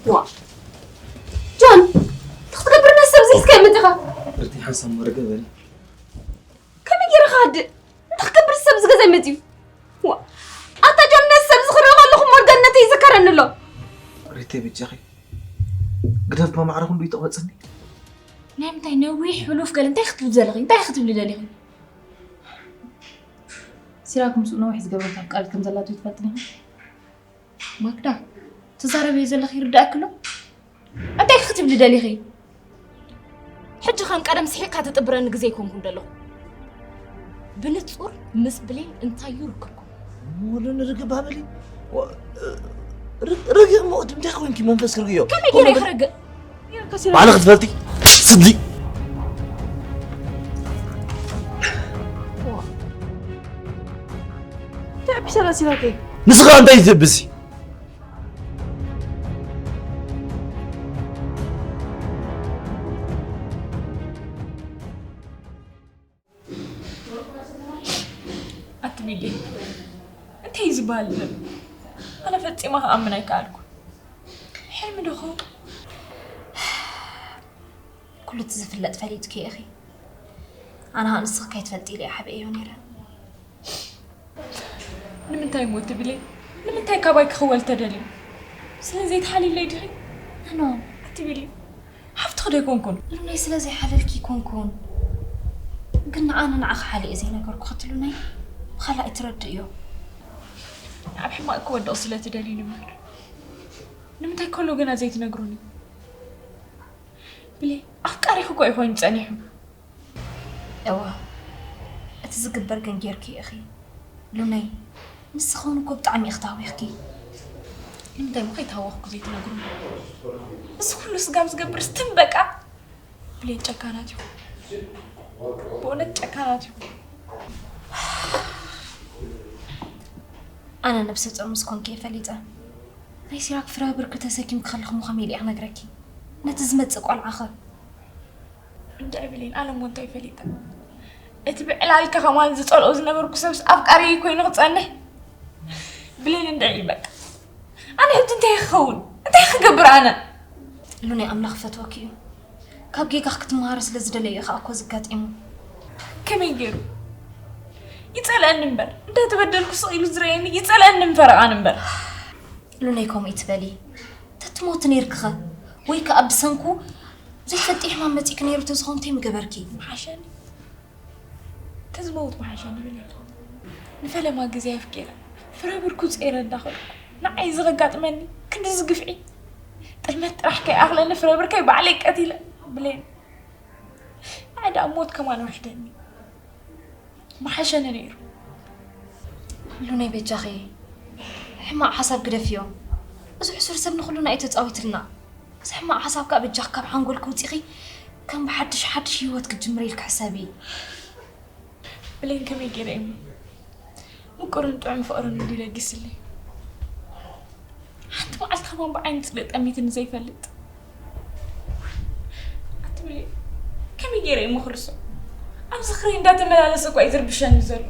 ዋ ጆን፣ እንታይ ክትገብር ነዚ ሰብ እዚ ሒዝካዮ መጺኻ? ርቲ ሓንሳብ መርገ በሊ። ከመይ ገይረ ክሃድእ? እንታይ ክገብር እዚ ሰብ እዚ ገዛይ መጺኡ? ዋ፣ ኣታ ጆን፣ ነዚ ሰብ እዚ ክርኢ ከለኹ ሞርጋንነተይ ይዝከረኒ ኣሎ። ሪተይ በጃኺ ግደፍ፣ ብማዕረ ክንዱ ይተቕበጽኒ። ናይ ምንታይ ነዊሕ ሕሉፍ ገለ እንታይ ክትብል ዘለኺ? እንታይ ክትብሊ ደሊኺ? ሲራክ ምስኡ ነዊሕ ዝገበረት ኣፍቃሪት ከም ዘላቶ ይትፈልጥኒ ኢኺ? ማክዳ፣ ትዛረብዮ ዘለኺ ይርድኣኪ ኣሎ? እንታይ ክትብሊ ደሊኺ? ሕጂ ከም ቀደም ስሒቕካ ትጥብረኒ ግዜ ኣይኮንኩን ዘለኹ። ብንጹር ምስ ብሌን እንታይ እዩ ርክብኩም? ሙሉ ንርግብ ኣበሊ። ወ-፣ ርግ-፣ ርግእ እሞ ድምዳይ ኮይንኪ መንፈስ ክርግዮ። ከመይ ገይረ እየ ክርግእ? ባዕልኺ ክትፈልጢ ስድሊ። እንታይ ኣቢሰላ ሲራከይ? ንስኻ እንታይ ትብሲ? ኣቲ ቢሊ፣ እንታይ እዩ ዝበሃል ዘሎ? ኣነ ፈጺመ ክኣምን ኣይከኣልኩን። ሕልሚ ዶ ኸውን? ኩሉ እቲ ዝፍለጥ ፈሊጥኪ ኢኺ። ኣነ ኸኣ ንስኺ ከይትፈልጢ ኢለ እየ ሓቢኤዮ ነይረ። ንምንታይ እሞ ትብሊ? ንምንታይ ካባይ ክኽወል ተደልዩ? ስለ ዘይትሓልይለይ ዲኺ? ኣኖ። ኣቲ ቢሊ፣ ሓፍትኺ ዶ ኣይኮንኩን? ሉናይ ስለ ዘይሓለልኪ ኣይኮንኩን። ግን ንዓነ ንዓኺ ሓሊኤ ዘይነገርኩ ኸቲ ሉናይ ብኻልእ ኣይትረድእዮ። ኣብ ሕማቕ ክወድቕ ስለ ትደልዩ እምበር። ንምንታይ ከሎ ገና ዘይትነግሩኒ? ብሌ፣ ኣፍቃሪኺ እኮ እዩ ኮይኑ ጸኒሑ። እወ፣ እቲ ዝግበር ግን ጌርኪ ኢኺ። ሉናይ፣ ንስኺ እውን እኮ ብጣዕሚ ኢኺ ተሃዊኽኪ። ንምንታይ እሞ ከይተሃወኽኩ ዘይትነግሩኒ? እዚ ኩሉ ስጋብ ዝገብርስ ትም በቃ። ብሌን ጨካናት ኢኹም። ብእውነት ጨካናት ኢኹም። ኣነ ነብሰ ጾር ምስ ኮንኪ እየ ፈሊጠ። ናይ ሲራክ ፍረ ብርኪ ተሰኪምኪ ከለኺ እሞ ከመይ ኢለ እየ ክነግረኪ? ነቲ ዝመጽእ ቆልዓ ኸ? እንድዒ ብሌን፣ ኣነ እሞ እንታይ ፈሊጠ? እቲ ብዕላልካ ከማን ዝጸልኦ ዝነበርኩ ሰብስ ኣፍቃሪየይ ኮይኑ ክጸንሕ? ብሌን እንድዒ በቃ። ኣነ ሕጂ እንታይ ክኸውን? እንታይ ክገብር ኣነ? ሉናይ፣ ኣምላኽ ይፈትወኪ እዩ። ካብ ጌጋኺ ክትመሃሪ ስለ ዝደለየ እዩ ኸኣ እኮ ዘጋጢሙ። ከመይ ገይሩ? ይጸልኣኒ እምበር፣ እንዳተበደልኩ ስቕ ኢሉ ዝርእየኒ ይጸልኣኒ ምፈረቓኒ እምበር። ሉናይ፣ ከምኡ ይትበሊ። ተትሞቲ ነይርኪ ኸ? ወይ ከኣ ብሰንኩ ዘይትፈልጥዮ ሕማም መጺእኪ ነይሩ ተዝኸውን እንታይ ምገበርኪ? ምሓሸኒ። ተዝመውት ምሓሸኒ ብለኪ። ንፈለማ ግዜ ኣፍቂረ፣ ፍረ ብርኩ ጸይረ እንዳኸድኩ፣ ንዓይ እዚ ከጋጥመኒ ክንድዚ ግፍዒ? ጥልመት ጥራሕ ከይኣኽለኒ ፍረ ብርከይ ባዕለይ ቀቲለ። ብሌን። ንዓይ ደኣ ሞት ከማን ውሕደኒ። ምሓሸኒ ነይሩ። ሉናይ በጃኺ፣ ሕማቕ ሓሳብ ግደፍዮ። እዚ ሕሱር ሰብ ንኹሉና እዩ ተጻዊትልና። እዚ ሕማቕ ሓሳብ ከኣ በጃኺ ካብ ሓንጎልኪ ውጺኺ ከም ብሓድሽ ሓድሽ ህይወት ክትጅምሪ ኢልኪ ሕሰቢ። ብሌን ከመይ ገይረ እየ እሞ ምቁርን ጥዑም ፍቕርን እንዲ ለጊስለይ ሓንቲ መዓልቲ ከማን ብዓይኒ ጽልእ ጠሚትኒ ዘይፈልጥ ኣቲ ብሌን ከመይ ገይረ እየ እሞ ክርስዖ ኣብ ዝኽረይ እንዳተመላለሰ እኳ እዩ ዝርብሸኒ ዘሎ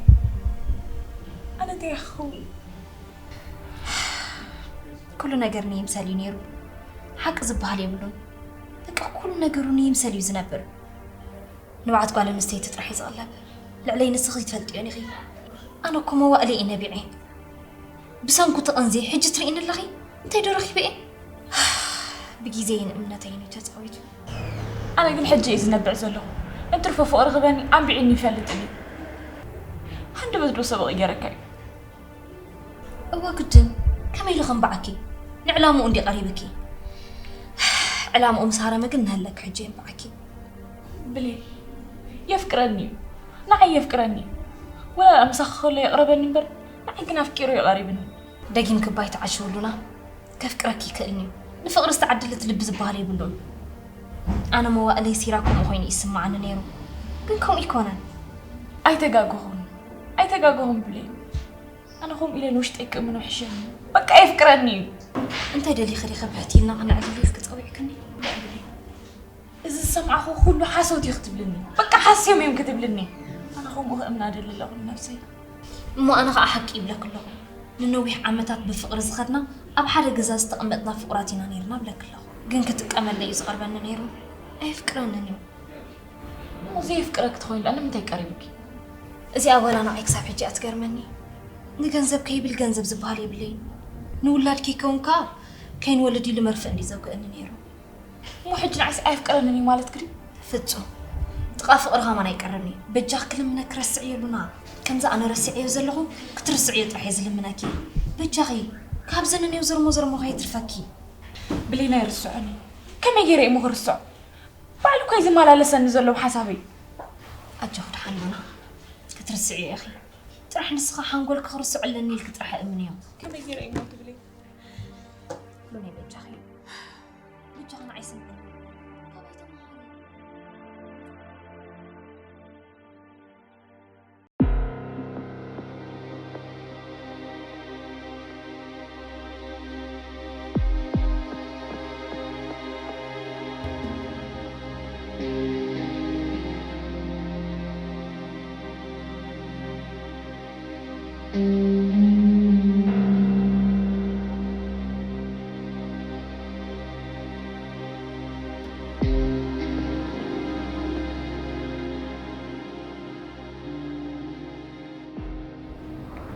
ኣነ እንታይ ክኸውን ኩሉ ነገር ንይምሰል እዩ ነይሩ ሓቂ ዝበሃል የብሉን በቃ ኩሉ ነገሩ ንይምሰል እዩ ዝነብር ንብዓት ጓል ኣንስተይቲ ጥራሕ እዩ ዝቕለብ ልዕለይ ንስኺ ትፈልጥዮን ኢኺ ኣነ እኮ መዋእለ እዩ ነቢዐ ብሰንኩ ተቐንዜ ሕጂ ትርእኒ ኣለኺ እንታይ ዶ ረኺበ እየ ብግዜይን እምነተይን እዩ ተፃዊቱ ኣነ ግን ሕጂ እየ ዝነብዕ ዘለኹ እንትርፎ ፍቕሪ ክበኒ ኣንቢዕኒ ይፈልጥ እዩ ሃንደበት ዶ ሰበቕ ገይረካ እዩ እወ ግድን ከመይ ኢሉ ከም በዓኪ ንዕላምኡ እንዲ ቀሪብኪ ዕላምኡ ምስ ሃረመ ግን ንህለክ ሕጂ የንበዓኪ ብሌን የፍቅረኒ እዩ ንዓይ የፍቅረኒ እዩ ወላ ምሳኺ ከሎ የቕረበኒ እምበር ንዓይ ግን ኣፍቂሩ እዩ ቀሪብኒ ደጊም ክባይ ተዓሽውሉና ከፍቅረኪ ይክእልኒ እዩ ንፍቕሪ ዝተዓደለት ልቢ ዝበሃል የብሉን ኣነ መዋእለይ ሲራ ከምኡ ኮይኑ ይስማዓኒ ነይሩ ግን ከምኡ ይኮነን ኣይተጋገኹም ኣይተጋገኹም ብሌን ኣነ ከምኡ ኢለ ንውሽጠይ ክእምኖ ሕሸኒ በቃ የፍቅረኒ እዩ እንታይ ደሊኺ ዲኺ ብሕቲ ኢልና ክነዕልል ኢልኪ ጸዊዕክኒ እዚ ዝሰምዓኹ ኩሉ ሓሶት እዩ ክትብልኒ በቃ ሓስዮም እዮም ክትብልኒ ኣነ ከምኡ ክእምና ደሊ ኣለኹ ንነብሰይ እሞ ኣነ ከዓ ሓቂ ይብለኪ ኣለኹ ንነዊሕ ዓመታት ብፍቕሪ ዝኸድና ኣብ ሓደ ገዛ ዝተቐመጥና ፍቑራት ኢና ነይርና ብለኪ ኣለኹ ግን ክጥቀመለይ እዩ ዝቐርበኒ ነይሩ ኣየፍቅረንን እዩ እሞ ዘየፍቅረኪ ተኾይኑ ደኣ ንምንታይ ቀሪቡኪ እዚኣ ጓል ኣነዓይ ክሳብ ሕጂ እያ ትገርመኒ ንገንዘብ ከይብል ገንዘብ ዝበሃል የብለይን ንውላድ ከይከውን ከዓ ከይንወልድ ኢሉ መርፍእ እንዲ ዘውግአኒ ነይሩ እሞ ሕጂ ንዓይስ ኣየፍቅረንን እዩ ማለትኪ ድዩ ፍፁም ጥቓ ፍቕሪ ኸማን ኣይቀርብን እዩ በጃኺ ክልምነኪ ረስዕዮ ሉና ከምዚ ኣነ ረሲዐዮ ዘለኹ ክትርስዕዮ ጥራሕ እየ ዝልምነኪ በጃኺ ካብዚ ንኔው ዘርሞ ዘርሞ ከየትርፈኪ ብሌን ኣይርስዖን እዩ ከመይ ገይረ እሞ ክርስዖ ባዕሉ እኮ እዩ ዝመላለሰኒ ዘሎ ብሓሳበይ ኣጆኺ ደሓን ሉና ክትርስዕዮ ኢኺ ጥራሕ ንስኺ ሓንጎልኪ ክርስዖ ኣለኒ ኢልኪ ጥራሕ እምንዮ ከመይ ገይረ እሞ ትብለይ ሉናይ በጃኺ በጃኺ ንዓይ ስምዕኒ ካባይ ተምሃሪ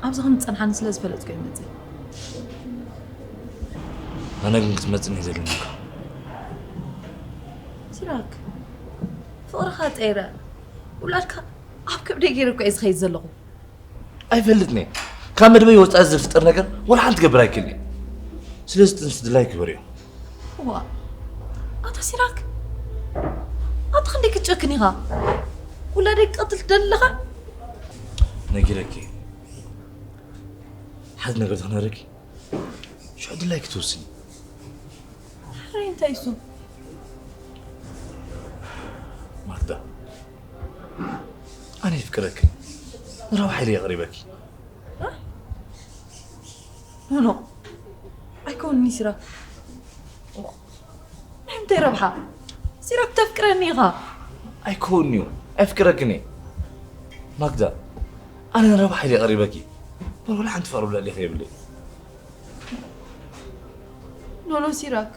ኣብዚ ከም ዝጸንሓኒ ስለ ዝፈለጥኩ እየ መጺእ። ኣነ ግን ክትመጽእ እየ ዘለኒ እኮ። ሲራክ፣ ፍቕርኻ ጠይረ፣ ውላድካ ኣብ ከብደይ ገይረ እኮ እየ ዝኸይድ ዘለኹ። ኣይፈልጥን እየ። ካብ መደበይ ወጻኢ ዝፍጠር ነገር ወላ ሓንቲ ክገብር ኣይክእልን እየ። ስለዚ ጥንሲ ድላይ ክበርዮ። እዋ፣ ኣታ ሲራክ፣ ኣታ ክንደይ ክትጨክን ኢኻ? ውላደይ ክትቀትል ትደሊ ኣለኻ? ነጊረኪ። ሓንቲ ነገር ተኽነረኪ። ሽዑ ድላይ ክትውስኒ። ሕራይ እንታይ እሱ? ማክዳ፣ ኣነ ይፍቅረኪ። ንረብሓ ኢለ የቕሪበኪ። ኖ፣ ኖ። ኣይኮንኒ ሲራክ። ናይ ምንታይ ረብሓ? ሲራክ ተፍቅረኒ ኢኻ። ኣይኮንንዩ፣ ኣይፍቅረክን እየ። ማክዳ፣ ኣነ ንረብሓ ኢለ የቕሪበኪ። እምበር ወላ ሓንቲ ፍቕሪ ብልዕሊኺ የብለይ። ኖ፣ ኖ ሲራክ።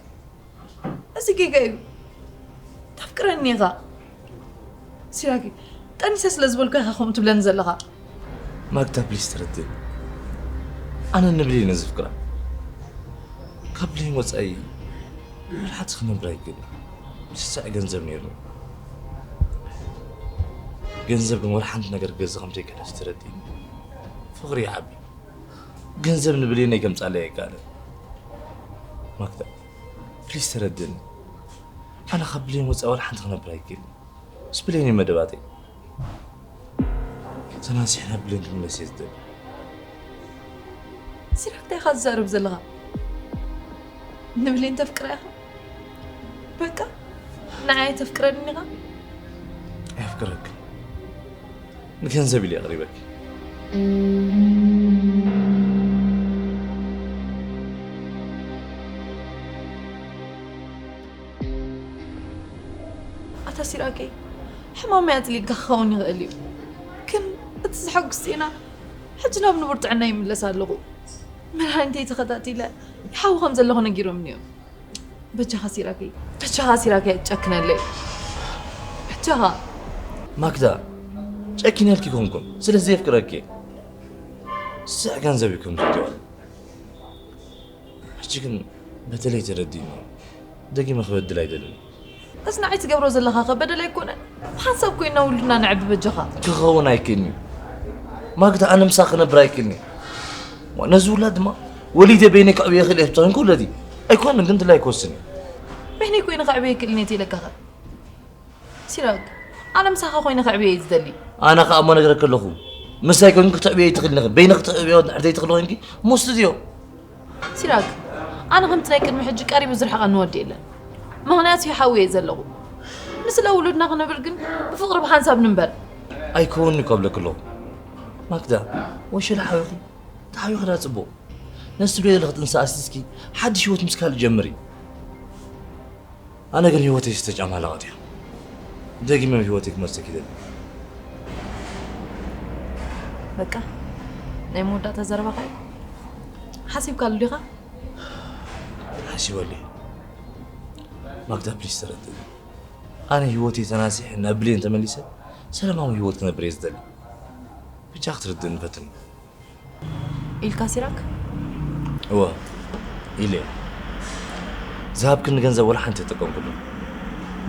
እዚ ጌጋ እዩ። ተፍቅረኒ ኢኻ። ሲራክ፣ ጠኒሰ ስለ ዝበልኩ ኢኻ ከምኡ ትብለኒ ዘለኻ። ማክዳ ፕሊስ ተረድእኒ። ኣነ ንብሌን እየ ዘፍቅራ። ካብ ብሌን ወጻኢ መርሓቲ ክነብር ኣይክእልን። ስስዕ ገንዘብ ነይሩኒ። ገንዘብ ግን ወላ ሓንቲ ነገር ክገዝእ ከም ዘይክእል ሕጂ ተረዲእኒ። ፍቕሪ ይዓቢ። ገንዘብ ንብሌነይ ከምጻለይ ኣይከኣለን። ማክዳ ፕሊስ ተረድእኒ። ኣነ ካብ ብሌን ወጻኢ ወላ ሓንቲ ክነብር ኣይክእልን። ምስ ብሌን እዩ መደባተይ። ተናሲሐ ናብ ብሌን ክምለስ እየ ዝደሊ። ሲራክ እንታይ ኢኻ ትዛረብ ዘለኻ? ንብሌን ተፍቅራ ኢኻ? በቃ ንዓይ ተፍቅረኒ ኢኻ? ኣየፍቅረክን። ንገንዘብ ኢለ ኣቕሪበኪ። ኣታ ሲራከይ፣ ሕማመይ ኣጽሊልካ ክኸውን ይኽእል እዩ፣ ግን እቲ ዘሐጉስ ዜና፣ ሕጂ ናብ ንቡር ጥዕና ይምለስ ኣለኹ። መድሃኒተይ ተኸታቲለ ይሓዊ ከም ዘለኹ ነጊሮምኒ እዮም። በጃኻ ሲራከይ፣ በጃኻ ሲራከይ፣ ኣትጨክነለይ። በጃኻ። ማክዳ፣ ጨኪነልኪ ኮንኩን፣ ስለ ዘየፍቅረኪ። ስዕ ገንዘብ እዩ ከም ዝደዋል። ሕጂ ግን በደለይ ተረዲእኒ። ደጊመ ክበድል ኣይደልን። እዚ ንዓይ ትገብሮ ዘለኻ ከ በደል ኣይኮነን? ብሓንሳብ ኮይና ውሉድና ነዕቢ በጃኻ። ክኸውን ኣይክእልን እዩ። ማክዳ፣ ኣነ ምሳኺ ክነብር ኣይክእልን እየ። ዋ፣ ነዚ ውላድ ድማ ወሊደ በይነይ ከዕብዮ ይኽእል እየ፣ ብቻ እንኮ ወለዲ ኣይኮንን ግን ድላይ ክወስን እዩ። በይነይ ኮይነ ከዕብዮ ይክእልን እየ ኢለካ ከ? ሲራክ፣ ኣነ ምሳኻ ኮይነ ከዕብዮ እየ ዝደሊ። ኣነ ከኣ እሞ ነግረኪ ኣለኹ። ምሳይ ኮንኪ ክትዕብዮ ኣይትኽእልን ኢኺ። በይንኺ ክትዕብዮ እንድሕር ዘይትኽእሊ ኮንኪ፣ እሞ ስድድዮ። ሲራክ፣ ኣነ ከምቲ ናይ ቅድሚ ሕጂ ቀሪቡ ዝርሕቐኒ ወዲ የለን። ምኽንያቱ ይሓዊ እየ ዘለኹ። ንስለ ውሉድና ክነብር ግን ብፍቕሪ ብሓንሳብ ንንበር። ኣይከውንን'ዩ እኮ እብለኪ ኣለኹ። ማክዳ፣ ወሸላ ሓዊኺ፣ ተሓዊኺ ዳ ጽቡቕ። ነዚ ትብልዮ ዘለኺ ጥንሲ ኣስቲስኪ፣ ሓድሽ ህይወት ምስ ካልእ ጀምሪ። ኣነ ግን ህይወተይ ዝተጫማለቐት እያ። ደጊመ ኣብ ህይወተይ ክመልሰኪ ይደሊ። በቃ፣ ናይ መወዳእታ ዘረባኻ እዩ። ሓሲብካሉ ዲኻ? ሓሲበሉ እየ። ማክዳ፣ ፕሊስ ተረድእኒ። ኣነ ህይወተይ ተናሲሐ ናብ ብሌን ተመሊሰ ሰላማዊ ህይወት ክነብር እየ ዝደሊ። ብቻ ክትርድእኒ ፈትኒ። ኢልካ ሲራክ? እወ፣ ኢለ እየ። ዝሃብክኒ ገንዘብ ወላ ሓንቲ ኣይተጠቀምኩሉ።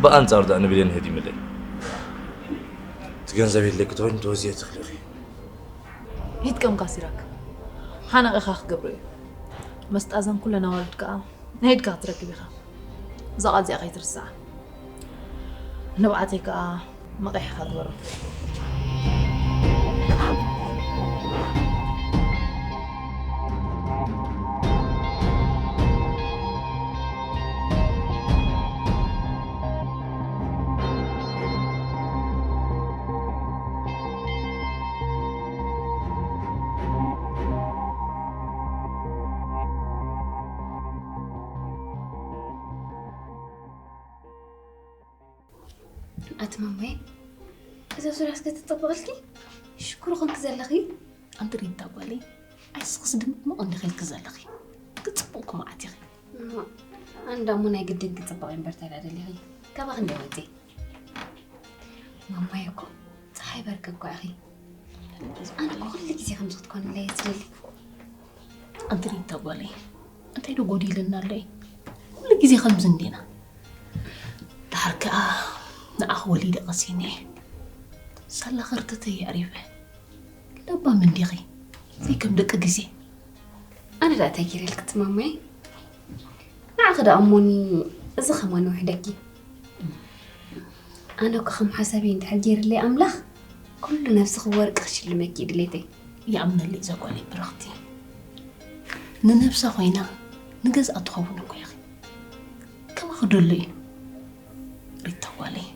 ብኣንጻሩ ደኣ ንብሌን ህዲምለይ። እቲ ገንዘብ የድልየኪ ተኾይኑ ተወዚኦ ትኽእሊ ኢኺ። ይጥቀምካ ሲራክ። ሓነቕ ኢኻ ክገብሮ እዩ። መስጣዘን ኩለን ኣዋልድ ከኣ ናይ ኢድካ ክትረክብ ኢኻ። እዛ ቃል እዚኣ ከይትርስዓ። ንብዓተይ ከኣ መቒሕኻ ግበሮ። ኣቲ ማማይ፣ እዛ ዙርያ እስከ ትጸብቐልኪ? ሽኩር ኾንኪ ዘለኺ። ኣንቲ ሪታ ጓለይ፣ ኣይስኽስ ድምቕ እንዲኺ ኢልኪ ዘለኺ። ክጽብቕ ኩማዓት ኢኺ። እሞ፣ ኣንዳ እሞ ናይ ግድን ክጽብቕ እምበር እንታይ ደኣ ደሊኺ? ካባኺ እንደ ወጺ። ማማይ እኮ ጸሓይ በርቂ እኮ ኢኺ። ኣነ እኮ ኩሉ ግዜ ከምዚ ክትኮንለይ እየ ዝደሊ። ኣንቲ ሪታ ጓለይ፣ እንታይ ዶ ጎዲልና ኣሎ እዩ? ኩሉ ግዜ ከምዚ እንዲና። ደሓር ከኣ ንዓኺ ወሊደ ቀሲነ እየ። ሳላ ከርተተ የዕሪፈ። ለባም እንዲኺ። ዘይከም ደቂ ግዜ። ኣነ ደኣ እንታይ ገይረ ኢልኪ ትማማይ? ንዓኺ ደኣ እሞኒ፣ እዚ ከማን ውሕደኪ። ኣነ እኮ ከም ሓሳበይ እንድሕር ገይርለይ ኣምላኽ፣ ኩሉ ነብስኺ ወርቂ ክሽልመኪ እዩ ድሌተይ። ይኣምነለይ እዛ ጓለይ ብርኽቲ። ንነብሳ ኮይና ንገዝኣ ትኸውን እኮ ኢኺ። ከማኺ ደሎ እዩ። ሪታ ጓለይ፣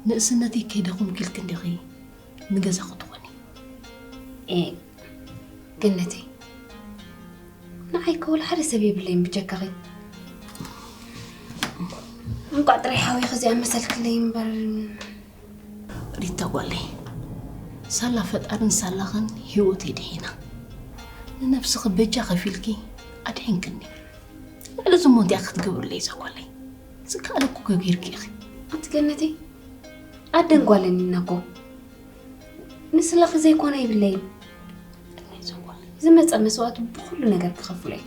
ንእስነተይ ከይደኹምኪ ኢልኪ እንዲኺ ንገዛኺ ትኾኒ። ኤ፣ ገነተይ፣ ንዓይ እኮ ወላ ሓደ ሰብ የብለይን ብጀካኺ። እንቋዕ ጥራይ ሓዊኺ እዚኣ መሰልክለይ እምበር። ሪታ ጓለይ፣ ሳላ ፈጣርን ሳላኽን ህይወተይ ድሒና። ንነብስኺ በጃ ከፊልኪ ኣድሒንክኒ። ልዕሊ እዚ እሞ እንታይ ክትገብርለይ እዛ ጓለይ? ዝከኣለ እኮ ገጊርኪ ኢኺ። ኣንቲ ገነተይ፣ ኣደን ጓልን ኢና እኮ። ንስለኺ ዘይኮነ ይብለይን። እዛ ጓለይ። ዝመጸ መስዋእቲ ብኹሉ ነገር ክኸፍሎ እዩ።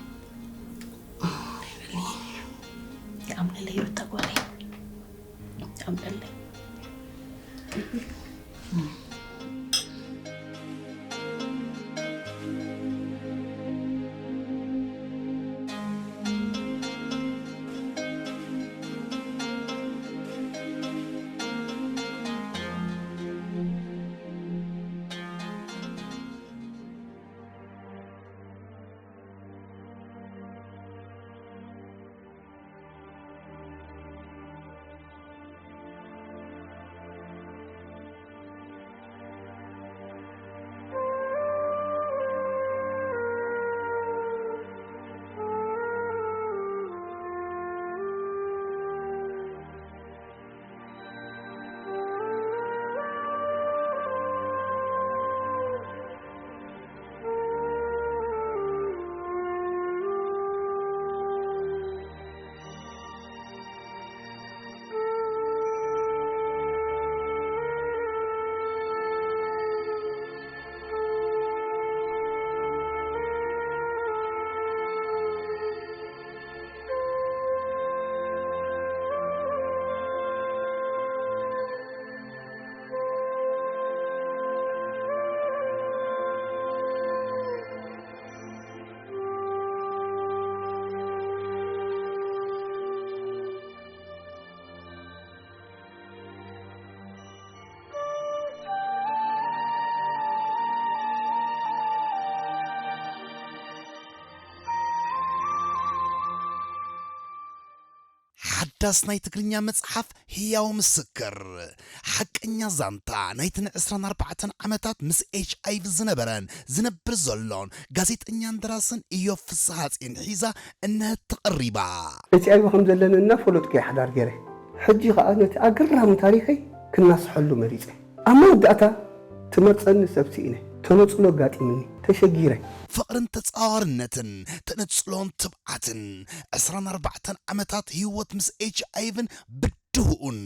ይኣምነለይ ሩታ ጓለይ። ይኣምነለይ። ሓዳስ ናይ ትግርኛ መጽሓፍ ህያው ምስክር፣ ሓቀኛ ዛንታ ናይተን ዕስራን ኣርባዕተን ዓመታት ምስ ኤች ኣይ ቪ ዝነበረን ዝነብር ዘሎን ጋዜጠኛን ደራስን ኢዮብ ፍስሃጽዮን ሒዛ እነሀት ተቐሪባ። ኤች ኣይ ቪ ከም ዘለኒ እናፈለጥኩ እየ ሓዳር ገይረ። ሕጂ ኸኣ ነቲ ኣገራሚ ታሪኸይ ክናስሐሉ መሪጸ። ኣብ መወዳእታ ትመርጸኒ ሰብ ስኢነ፣ ተነጽሎ ኣጋጢምኒ፣ ተሸጊረ። ፍቕርን ተጻዋርነትን፣ ተነጽሎን ትብዓትን፣ ዕስራን ኣርባዕተን ዓመታት ህይወት ምስ ኤች ኣይ ቪን ብድሆኡን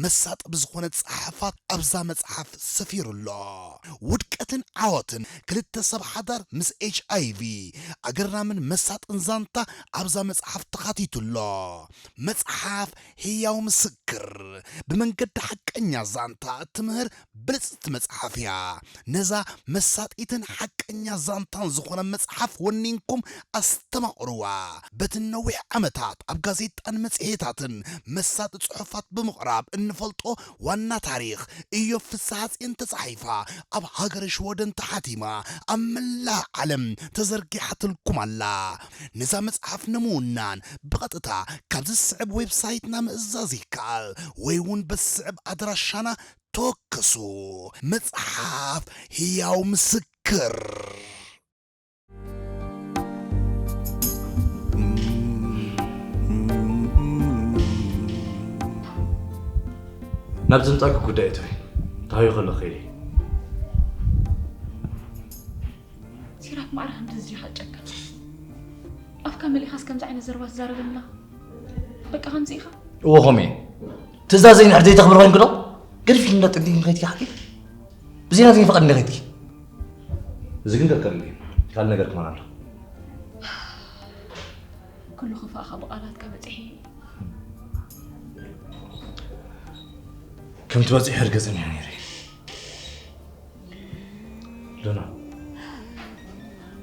መሳጢ ብዝኾነ ጸሓፋት ኣብዛ መጽሓፍ ሰፊሩ ኣሎ። ውድቀትን ዓወትን ክልተ ሰብ ሓዳር ምስ ኤች ኣይ ቪ፣ ኣገራምን መሳጥን ዛንታ ኣብዛ መጽሓፍ ተኻቲቱ ኣሎ። መጽሓፍ ህያው ምስክር፣ ብመንገዲ ሓቀኛ ዛንታ እትምህር ብልጽቲ መጽሓፍ እያ። ነዛ መሳጢትን ሓቀኛ ዛንታን ዝኾነ መጽሓፍ ወኒንኩም ኣስተማቕርዋ። በቲ ነዊሕ ዓመታት ኣብ ጋዜጣን መጽሔታትን መሳጢ ጽሑፋት ብምቕራብ እንፈልጦ ዋና ታሪኽ ኢዮብ ፍስሃጽዮን ተጻሒፋ ኣብ ሃገረ ሽወደን ተሓቲማ ኣብ መላእ ዓለም ተዘርጊሓትልኩም ኣላ። ነዛ መጽሓፍ ንምውናን ብቐጥታ ካብዚ ዝስዕብ ዌብሳይትና ምእዛዝ ይከኣል ወይ እውን በዚ ዝስዕብ ኣድራሻና ተወከሱ። መጽሓፍ ህያው ምስክር። ናብ ዝምጻእኪ ጉዳይ እቶይ። ተሃዩ ከሎ ከይደ። ሲራክ ማዕረ ከምዚ ዝሪኻ ጨካ ኣፍካ መሊኻስ ከምዚ ዓይነት ዘረባ ትዛረበልና? በቃ ከምዚ ኢኻ? እወ ከምኡ እየ። ትእዛዘይ ንድሕር ዘይተኽብር ኮይንኪ ዶ? ገዲፍኪ እንዳ ጥንቲንኪ ከይድኪ ሓቂ? ብዘይ ናተይ ፍቓድ እንደ ከይድኪ? እዚ ግን ከከልል እዩ። ካልእ ነገር ክማን ኣሎ። ኩሉ ክፋእኻ ብቓላትካ በጺሐ። ከም ትበጺሑ ርገጸኛ ነይረ። ሉና፣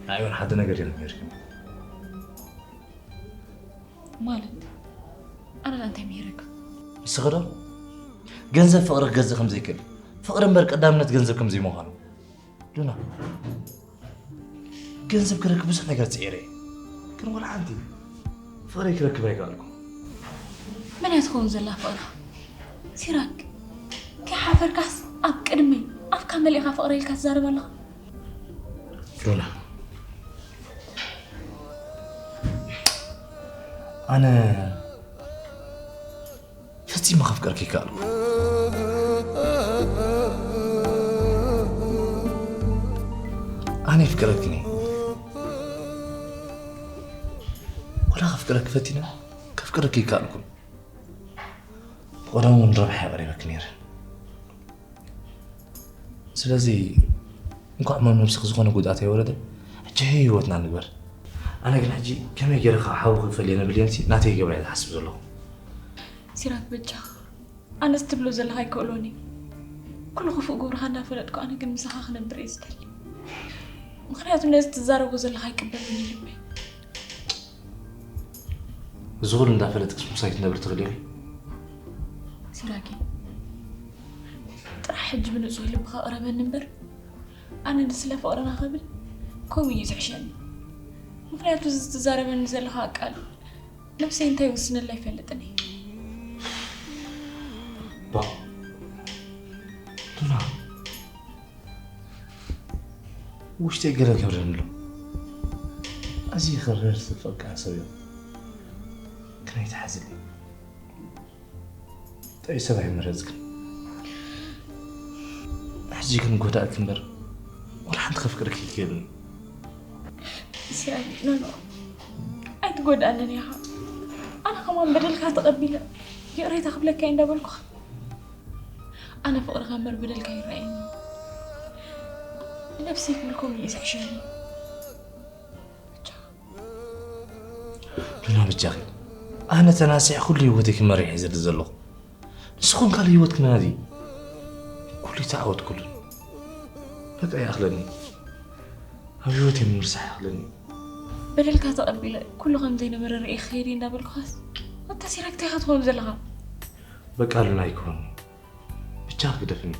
ንዓይ እውን ሓደ ነገር ኢልኪ ነይርኪ። ማለት? ኣነ እንታይ ምሂረካ? ንስኺ ዶ? ገንዘብ ፍቕሪ ክገዝእ ከም ዘይክእል፣ ፍቕሪ እምበር ቀዳምነት ገንዘብ ከም ዘይምዃኑ። ሉና፣ ገንዘብ ክረክብ ብዙሕ ነገር ጽዒረ እየ። ግን ወላ ሓንቲ ፍቕረይ ክረክብ ኣይከኣልኩ። መን እያ ትኸውን ዘላ ፍቕርኻ? ሲራክ፣ ከይሓፈርካስ ኣብ ቅድመይ ኣፍካ መሊእኻ ፍቕረይ ኢልካ ትዛረብ ኣለኻ? ሉና፣ ኣነ ፈጺመ ከፍቅረኪ ይከኣልኩ። ኣነ ይፍቅረኪ ነይ። ወላ ከፍቅረኪ ፈቲነ፣ ከፍቅረኪ ይከኣልኩ። ብቐደም እውን ረብሓ የቕሪበኪ ነይረ። ስለዚ እንኳዕ መን ነብስኺ ዝኾነ ጉድኣት ኣይወረደ። ሕጂ ህይወትና ንግበር። ኣነ ግን ሕጂ ከመይ ገይረ ካብ ሓውኺ ክፈልዮ ነብልየንሲ ናተይ ገብረ እየ ዝሓስብ ዘለኹ። ሲራክ በጃኻ፣ ኣነስ ትብሎ ዘለኻ ኣይክእሎን እዩ። ኩሉ ክፉእ ግብርኻ እናፈለጥኩ ኣነ ግን ምሳኻ ክነብር እየ ዝደሊ። ምኽንያቱ ነዚ ትዛረቦ ዘለኻ ኣይቅበልን እዩ ልበይ። እዚ ኩሉ እንዳፈለጥክስ ምሳይ ክትነብሪ ትኽእሊ ኢኺ? ሲራኪ፣ ጥራሕ ሕጂ ብንጹህ ልብኻ ቅረበኒ እምበር፣ ኣነ ንስለ ፍቕርና ክብል ከምኡ እዩ ዝሕሸኒ። ምኽንያቱ እዚ ትዛረበኒ ዘለኻ ቃል ነብሰይ እንታይ ይውስነላ ኣይፈልጥን እየ። ባ፣ ሉና፣ ውሽጠይ ገለ ገብረኒ ኣሎ። ኣዝዩ ክረር ዝፈቅዓ ሰብ እዮም። ግን ኣይትሓዝለይ። ጥዑይ ሰብ ኣይመረጽክን። ሕጂ ግን ጎዳእኪ እምበር፣ ወላ ሓንቲ ከፍቅረኪ ይክእልን። ሲራይ፣ ኖ፣ ኖ። ኣይትጎድኣንን ኢኻ። ኣነ ከማን በደልካ ተቐቢለ፣ ይቕሬታ ክብለካ እየ እንዳበልኩኻ። ኣነ ፍቕርኻ እምበር በደልካ ይረኣየኒ። ንነብሰይ ክብል ከምኡ እዩ ዝሕሸኒ። ብቻ። ሉና፣ በጃኺ። ኣነ ተናሲሐ ኩሉ ህይወተይ ክመርሕ እየ ዝደሊ ዘለኹ። ንስኹም ካልእ ህይወት ክናዲ። ኩሉ ተዓወትኩሉ። በቃ ይኣኽለኒ። ኣብ ህይወተይ ምምርሳሕ ይኣኽለኒ። በደልካ ተቐቢለ፣ ኩሉ ከም ዘይነበረ ርእየ ክኸይድ እየ እንዳበልኩኻስ፣ ኣታ ሲራክ እንታይ ኢኻ ትኸውን ዘለኻ? በቃ ሉና ኣይኮን። ብቻ ግደፍኒ።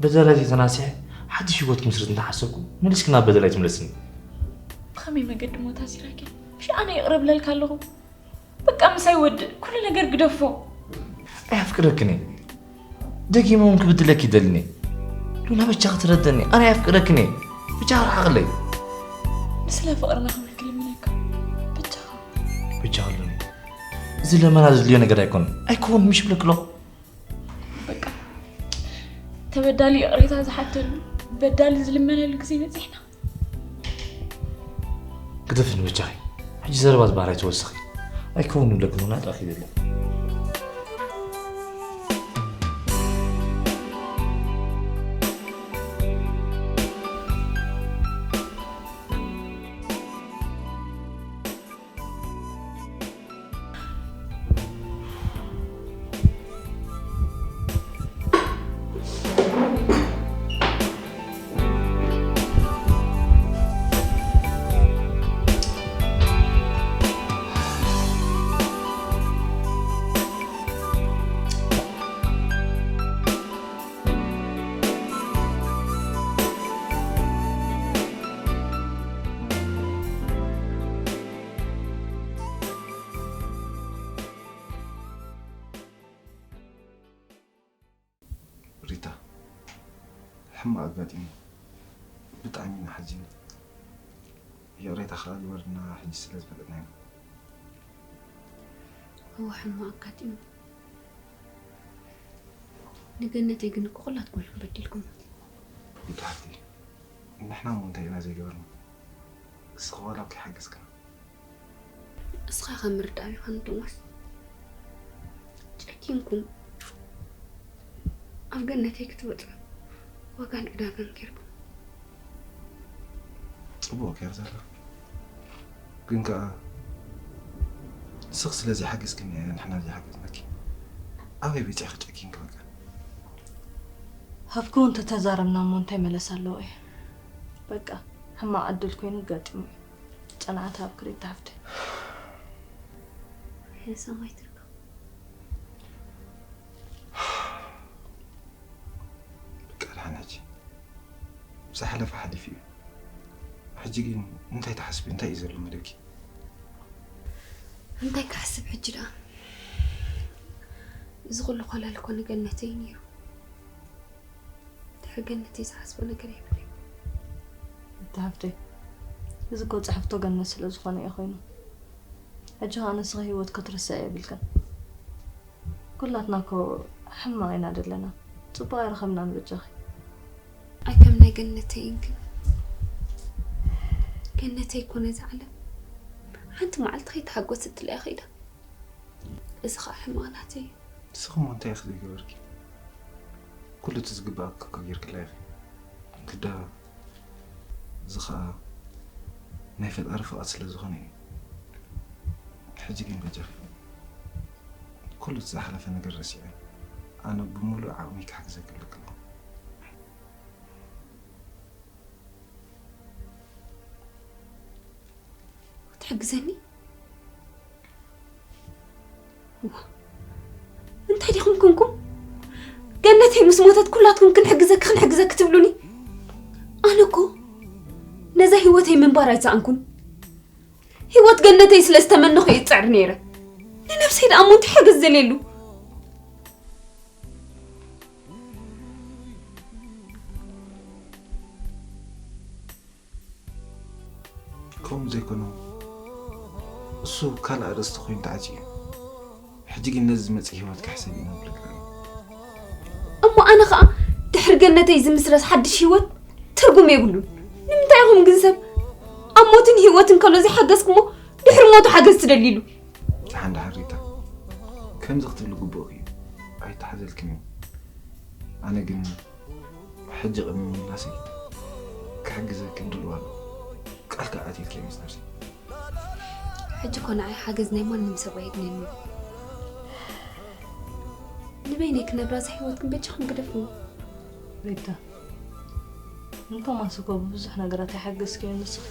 በደላይ ተናሲሐ ሓድሽ ህይወት ክምስርት እንተሓሰብኩ፣ መሊስኪ ናብ በደላይ ትምለስኒ። ብኸመይ መገዲ ሞታ ሲራክ? ምሽ ኣነ ይቕረ ብለልካ ኣለኹ። በቃ ምሳይ ወድእ፣ ኩሉ ነገር ግደፎ። ኣየፍቅረክን እየ። ደጊመ እውን ክብድለኪ ይደልን እየ። ሉላ በጃኺ ትረደኒ፣ ኣነ ኣየፍቅረክን እየ። በጃኺ ርሓቕለይ። ንስለ ፍቕርና ክብል ክልምነካ። በጃኻ። በጃኺ ኣሉኒ። እዚ ለመና ዘድልዮ ነገር ኣይኮነን። ኣይኮን ምሽ ብለክሎ። በቃ ተበዳሊ ይቕሬታ ዝሓተሉ፣ በዳሊ ዝልመነሉ ግዜ በፂሕና። ግደፍኒ በጃኺ። ሕጂ ዘረባ ዝበሃል ኣይትወስኺ። ኣይከውን ይብለክን እውን ኣጥራኺ ይደለ። ሪታ፣ ሕማቕ ኣጋጢሙ። ብጣዕሚ ኢና ሓዚና። ይቕሬታ ከኣ ግበርልና፣ ሕጂ ስለ ዝፈለጥና ኢና። እወ፣ ሕማቕ ኣጋጢሙ። ንገነተይ ግን እኮ ኩላትኩም ኢኹም በዲልኩም። ሪታ ሓፍተይ፣ ንሕና እሞ እንታይ ኢና ዘይገበርና? እስኺ ዋላ ከይሓገዝክና። እስኻ ከም ምርዳእ ይኾን ድዋስ? ጨኪንኩም ኣብ ገነተይ ክትወጽዑ ዋጋን ዕዳጋን ጌርኩም። ጽቡቕ ጌር ዘላ። ግን ከኣ ንስኺ ስለ ዘይሓገዝክኒ እየ ንሕና ዘይሓገዝናኪ። ኣበይ በጺሕኺ ጨኪንኪ በቃ? ሃብኩ እውን ተተዛረብና እሞ እንታይ መለስ ኣለዎ እየ? በቃ ሕማቕ ዕድል ኮይኑ ኣጋጢሙ እዩ። ጽንዓት ሃብኪ ሪታ ሓፍተይ። ሰማይ ትርካ። በቃ ደሓን ሕጂ። ዝሓለፈ ሓሊፉ እዩ። ሕጂ ግን እንታይ ትሓስቢ? እንታይ እዩ ዘሎ መደብኪ? እንታይ ክሓስብ ሕጂ ደኣ? እዚ ኩሉ ኮለል እኮ ንገነተይ እዩ ነይሩ። ድሕሪ ገነተይ ዝሓስቦ ነገር የብለይ። እታ ሃፍተይ፣ እዚ እኮ ጽሕፍቶ ገነት ስለ ዝኾነ እዩ ኮይኑ። ሕጂ ኸኣ ንስኺ ህይወት ክትርስዒ የብልክን። ኩላትና እኮ ሕማቕ ኢና ዘለና። ጽቡቕ ኣይረኸብናን በጃኺ። ኣይ ከም ናይ ገነተይ ግን። ገነተይ እኮ ነዛ ዓለም ሓንቲ መዓልቲ ከይተሓጎሰትላ እያ ከይዳ። እዚ ኸኣ ሕማቕ ናተይ እዩ። ንስኺ እሞ እንታይ ኢኺ ዘይገበርኪ? ኩሉ እቲ ዝግብኣኪ እኮ ጌርክላ ኢኺ። ግዳ እዚ ኸኣ ናይ ፈጣሪ ፍቓድ ስለ ዝኾነ እዩ። ሕጂ ግን በጃኺ ኩሉ እቲ ዝሓለፈ ነገር ረሲዐ ኣነ ብምሉእ ዓቕመይ ክሕግዘኪ እብል ኣለኹ። ክትሕግዘኒ? ዋ፣ እንታይ ዲኹም ኮንኩም? ገነተይ ምስ ሞተት ኩላትኩም ክንሕግዘኪ፣ ክንሕግዘኪ ትብሉኒ? ኣነ እኮ ነዛ ህይወተይ ምንባር ኣይሰኣንኩን። ህይወት ገነተይ ስለ ዝተመነኹ እየ ዝጽዕር ነይረ። ንነብሰይ ደኣ እሞ እንታይ ሓገዝ ደልየሉ? ከምኡ ዘይኮነ፣ እሱ ካልእ ኣርእስቲ ኮይኑ ተዓጽዩ እዩ። ሕጂ ግን ነዚ ዝመጽእ ህይወት ክሕሰብ እዩ ንብለካ ኣለኹ። እሞ ኣነ ኸኣ ድሕሪ ገነተይ ዝምስረት ሓድሽ ህይወት ትርጉም የብሉን። ንምንታይ ኢኹም ግን ሰብ ኣብ ሞትን ህይወትን ከሎ ዘይሓገዝኩሞ ድሕሪ ሞቱ ሓገዝ ትደልይሉ? ደሓን ደሓን ሪታ፣ ከምዚ ክትብሊ ግቡእኪ እዩ። ኣይተሓዘልክን እዩ። ኣነ ግን ሕጂ ቅድሚ ምምላሰይ ክሕግዘኪ ድልው ኣለኹ። ቃል ከኣ ኣትየልኪ ምስ ነብሰይ። ሕጂ እኮ ንዓይ ሓገዝ ናይ ማንም ሰብ ኣየድልየኒ። ንበይነይ ክነብራ እዛ ህይወት ግን በጃኹም ግደፉኒ። ሪታ፣ ንቶማስ እኮ ብብዙሕ ነገራት ኣይሓገዝክዮን ንስኺ።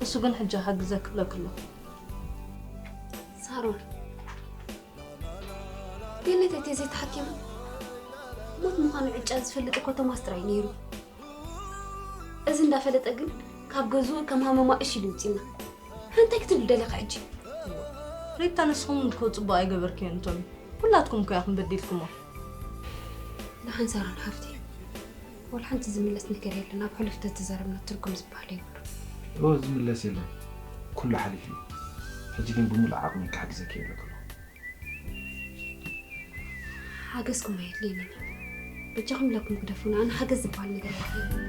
እሱ ግን ሕጂ ክሓግዘኪ ክብለኪ ኣሎ። ሳሮን፣ ገነት እቴ ዘይተሓኪማ ሞት ምዃኑ ዕጫ ዝፈልጥ እኮ ቶማስ ጥራይ ነይሩ። እዚ እንዳፈለጠ ግን ካብ ገዝኡ ከም ሃመማ እሽ ኢሉ ይውፅና። እንታይ ክትብል ደለኻ ሕጂ? ሪታ፣ ንስኹም እኮ ጽቡቕ ኣይገበርክዮን፣ ቶሚ። ኩላትኩም እኮ ኢኹም በዲልኩሞ። ንሓንሳራን ሓፍቲ፣ ወላ ሓንቲ ዝምለስ ነገር የለን። ኣብ ሕሉፍ ተተዛረብና ትርጉም ዝበሃል የብሉን። እወ፣ ዝምለስ የለን። ኩሉ ሓሊፉ እዩ። ሕጂ ግን ብምሉእ ዓቕሚ ክሕግዘኪ እየ ኢለኪ ኣለኹ። ሓገዝኩም ኣየድልየንን እዩ። በጃኹም ኢለኩም ግደፉና። ኣነ ሓገዝ ዝበሃል ነገር ኣይደልየንን።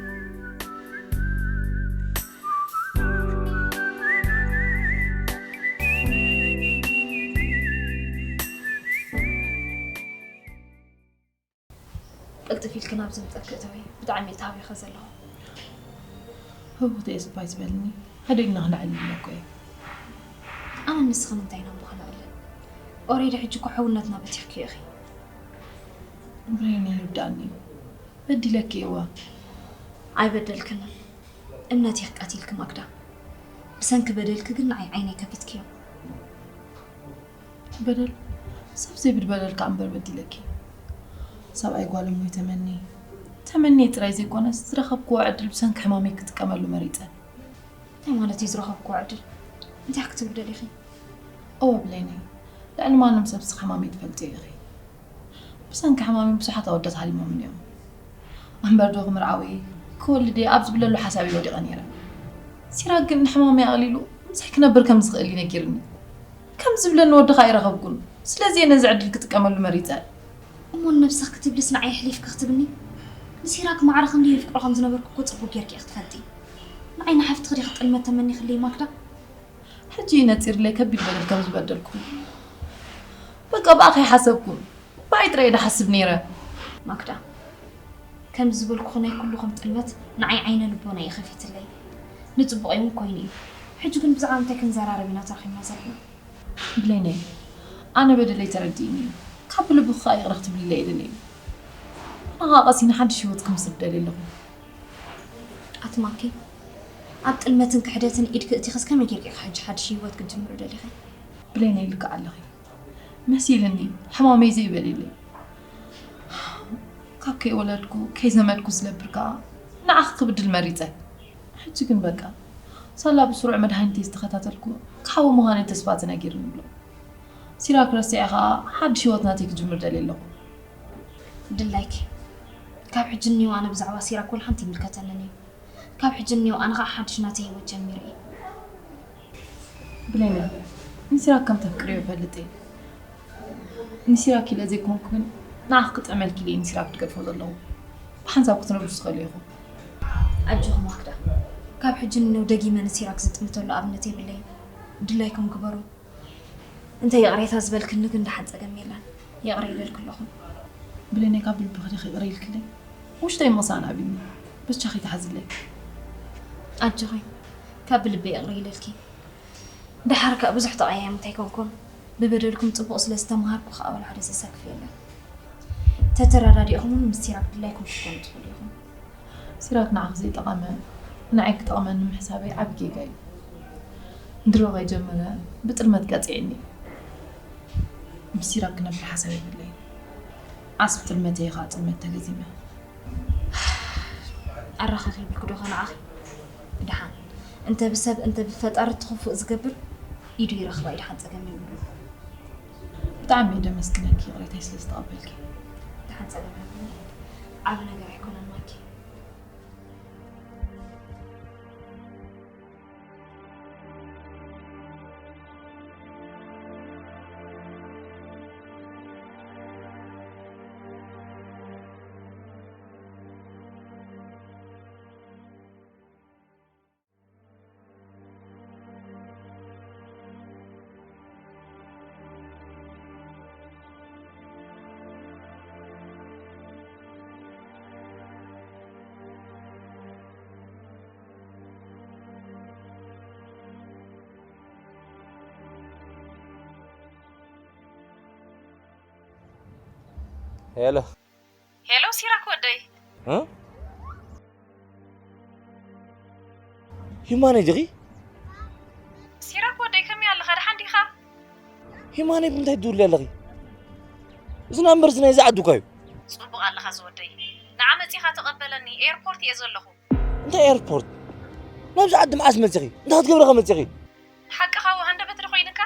ቅልጥፍ ኢልኪ ናብ ዝምልጠኪ እተዊ። ብጣዕሚ እየ ተሃዊኸ ዘለኹ። ህውኽቲ እየ ስባይ ዝበልኒ። ሓደ ኢልና ክነዕልል እኮ እየ። ኣነን ንስኽን እንታይ ኢና እሞ ክነዕልል? ኦሬዲ ሕጂ እኮ ሕውነትና በቲኽክዮ ኢኺ። ብሬን ይርዳእኒ እዩ። በዲለኪ እየ እዋ። ኣይበደልክንን። እምነተይ ቀቲልኪ ማክዳ። ብሰንኪ በደልኪ ግን ንዓይ ዓይነይ ከፊትክዮ። በደል? ሰብ ዘይብድ በደል ከኣ እምበር በዲለኪ። ሰብኣይ ጓል እሞይ ተመኒ። ተመንየ ጥራይ ዘይኮነስ ዝረኸብክዎ ዕድል ብሰንኪ ሕማመይ ክጥቀመሉ መሪጸ። እንታይ ማለት እዩ ዝረኸብክዎ ዕድል? እንታይ ክትብሊ ደሊኺ? እወ ብሌነይ፣ ልዕሊ ማንም ሰብ ስኺ ሕማመይ ትፈልጥዮ ኢኺ። ብሰንኪ ሕማመይ ብዙሓት ኣወዳት ሃሊሞምኒ እዮም። እምበር ዶ ክምርዓው እየ ክወልድ እየ ኣብ ዝብለሉ ሓሳብ እየ ወዲቐ ነይረ። ሲራክ ግን ንሕማመይ ኣቕሊሉ ምሳይ ክነብር ከም ዝኽእል እዩ ነጊርኒ። ከም ዝብለኒ ወዲ ከኣ ኣይረኸብኩን። ስለዚ እየ ነዚ ዕድል ክጥቀመሉ መሪጸ። እሞ ንነብስኺ ክትብልስ ንዓይ ኣሕሊፍኪ ክትብኒ? ንሲራክ ማዕረ ክንደይ የፍቅሮ ከም ዝነበርኩ እኮ ጽቡቕ ጌርኪ ኢኺ ትፈልጢ። ንዓይ ንሓፍትኺ ዲኺ ጥልመት ተመኒኽለይ ማክዳ? ሕጂ እዩ ነጺርለይ ከቢድ በደል ከም ዝበደልኩ። በቃ ብኣኺ ኣይሓሰብኩን። ብኣይ ጥራይ እየ ድሓስብ ነይረ። ማክዳ፣ ከም ዝበልኩኺ ናይ ኩልኹም ጥልመት ንዓይ ዓይነ ልቦና እዩ ከፊትለይ። ንጽቡቐይ እውን ኮይኑ እዩ። ሕጂ ግን ብዛዕባ እንታይ ክንዘራረብ ኢና ተረኺብና ዘለና? ብሌነይ፣ ኣነ በደለይ ተረዲእኒ እዩ። ካብ ብልብኺ ከኣ ይቕረ ክትብልለይ እየ ደልየ። ኣነ ከኣ ቀሲኒ ሓድሽ ህይወት ክምስርት ደልየ ኣለኹ። ኣትማኪ፣ ኣብ ጥልመትን ክሕደትን ኢድኪ እቲኽስ ከመይ ጌርኪ ኢኺ ሕጂ ሓድሽ ህይወት ክትጅምሪ ደሊኺ? ብሌነይ፣ ልክዕ ኣለኺ። መሲልኒ፣ ሕማመይ ዘይበልየለይ። ካብ ከይወለድኩ፣ ከይዘመድኩ ዝነብር ከኣ ንዓኺ ክብድል መሪጸ። ሕጂ ግን በቃ፣ ሳላ ብስሩዕ መድሃኒተይ ዝተኸታተልኩ፣ ክሓዊ ምዃነይ ተስፋ ተነጊሩኒ ኣሎ። ሲራክ ረሲዐ ከኣ ሓድሽ ህይወት ናተይ ክጅምር ደልየ ኣለኹ። ድላይኪ። ካብ ሕጂ እኒኦ ኣነ ብዛዕባ ሲራክ ወላ ሓንቲ ይምልከተንን እዩ። ካብ ሕጂ እኒኦ ኣነ ኸዓ ሓድሽ ናተይ ህይወት ጀሚረ እየ። ብሌነ፣ ንሲራክ ከም ተፍቅርዮ እፈልጥ እየ። ንሲራክ ኢለ ዘይኮንኩ ግን ንዓኺ ክጥዕመልኪ ኢለ እየ ንሲራክ ድገድፎ ዘለኹ። ብሓንሳብ ክትነብሩ ትኽእሉ ኢኹም። ኣጆኺ ማክዳ፣ ካብ ሕጂ ንነው ደጊመ ንሲራክ ዝጥምተሉ ኣብነት የብለይን። ድላይኩም ግበሩ። እንተ ይቕሬታ ዝበልክኒ ግን ደሓን ጸገም የለን። ይቕረ ኢለልኪ ኣለኹ። ብሌነ፣ ካብ ልብኺ ዲኺ ይቕረ ኢልክለይ? ውሽጠይ ምቕሳን ኣቢኒ። በጃኺ ተሓዝለይ። ኣጆኺ፣ ካብ ልበይ ይቕረ ኢለልኪ። ደሓር ከኣ ብዙሕ ተቐያያምቲ ኣይኮንኩን። ብበደልኩም ጽቡቕ ስለ ዝተምሃርኩ ከኣ ወላ ሓደ ዘሰክፍ የለን። ተተረዳዲእኹም እውን ምስ ሲራክ ድላይኩም ክትኮኑ ትኽእሉ ኢኹም። ሲራክ ንዓኺ ዘይጠቐመ ንዓይ ክጠቕመኒ ምሕሳበይ ዓቢ ጌጋ እዩ። ድሮ ከይጀመረ ብጥልመት ቀጺዕኒ። ምስ ሲራክ ክነብር ሓሳብ የብለይን። ዓስቢ ጥልመተይ እየ ከኣ ጥልመት ተገዚመ። ኣራኻኺብልኪ ዶ ኸ ንዓኺ? ደሓን እንተ ብሰብ እንተ ብፈጣሪ እቲ ክፉእ ዝገብር ኢዱ ይረኽባ እዩ። ደሓን ጸገም የብሉን። ብጣዕሚ እየ ደመስግነኪ ይቕሬታይ ስለ ዝተቐበልኪ። ደሓን ጸገም የብሉን። ዓቢ ነገር ኣይኮነን ማኪ። ሄሎ። ሄሎ ሲራክ ወደይ። እ? ሂማነይ ዲኺ? ሲራክ ወደይ ከመይ ኣለኻ? ደሓን ዲኻ? ሂማነይ ብምንታይ ትድውሊ ኣለኺ? እዚ ናምበር እዚ ናይዚ ዓዲ እኳ እዩ። ጽቡቕ ኣለኻ ዝወደይ። ንዓ መጺኻ ተቐበለኒ፣ ኤርፖርት እየ ዘለኹ። እንታይ ኤርፖርት? ናብዚ ዓዲ መዓስ መጺኺ? እንታይ ክትገብሪ ከ መጺኺ? ሓቅኻ ወ ሃንደበት ዶ ኮይንካ?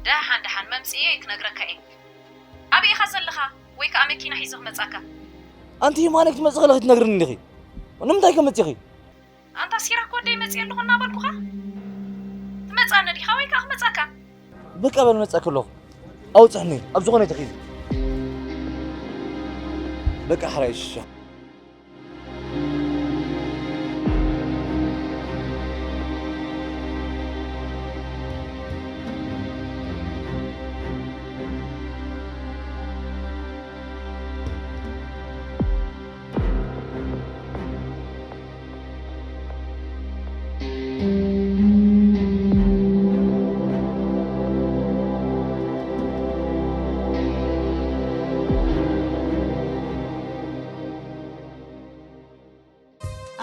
ደሓን ደሓን መምፅኤ ክነግረካ እየ። ኣበይ ኢኻ ዘለኻ? ወይ ከዓ መኪና ሒዞ ክመፃካ? ኣንቲ ማነክ ትመፅእ ከለኺ ትነግርኒ እንዲኺ? ንምንታይ ከመፅኺ? ኣንታ ሲራክ ወደይ መፅእ ኣለኹ እናበልኩኻ? ትመፃኒ ዲኻ ወይ ከዓ ክመፃካ? በቃ በል መፃክ ኣለኹ። ኣውፅሕኒ ኣብ ዝኾነ ተኺዚ። በቃ ሕራይ ሽሻ።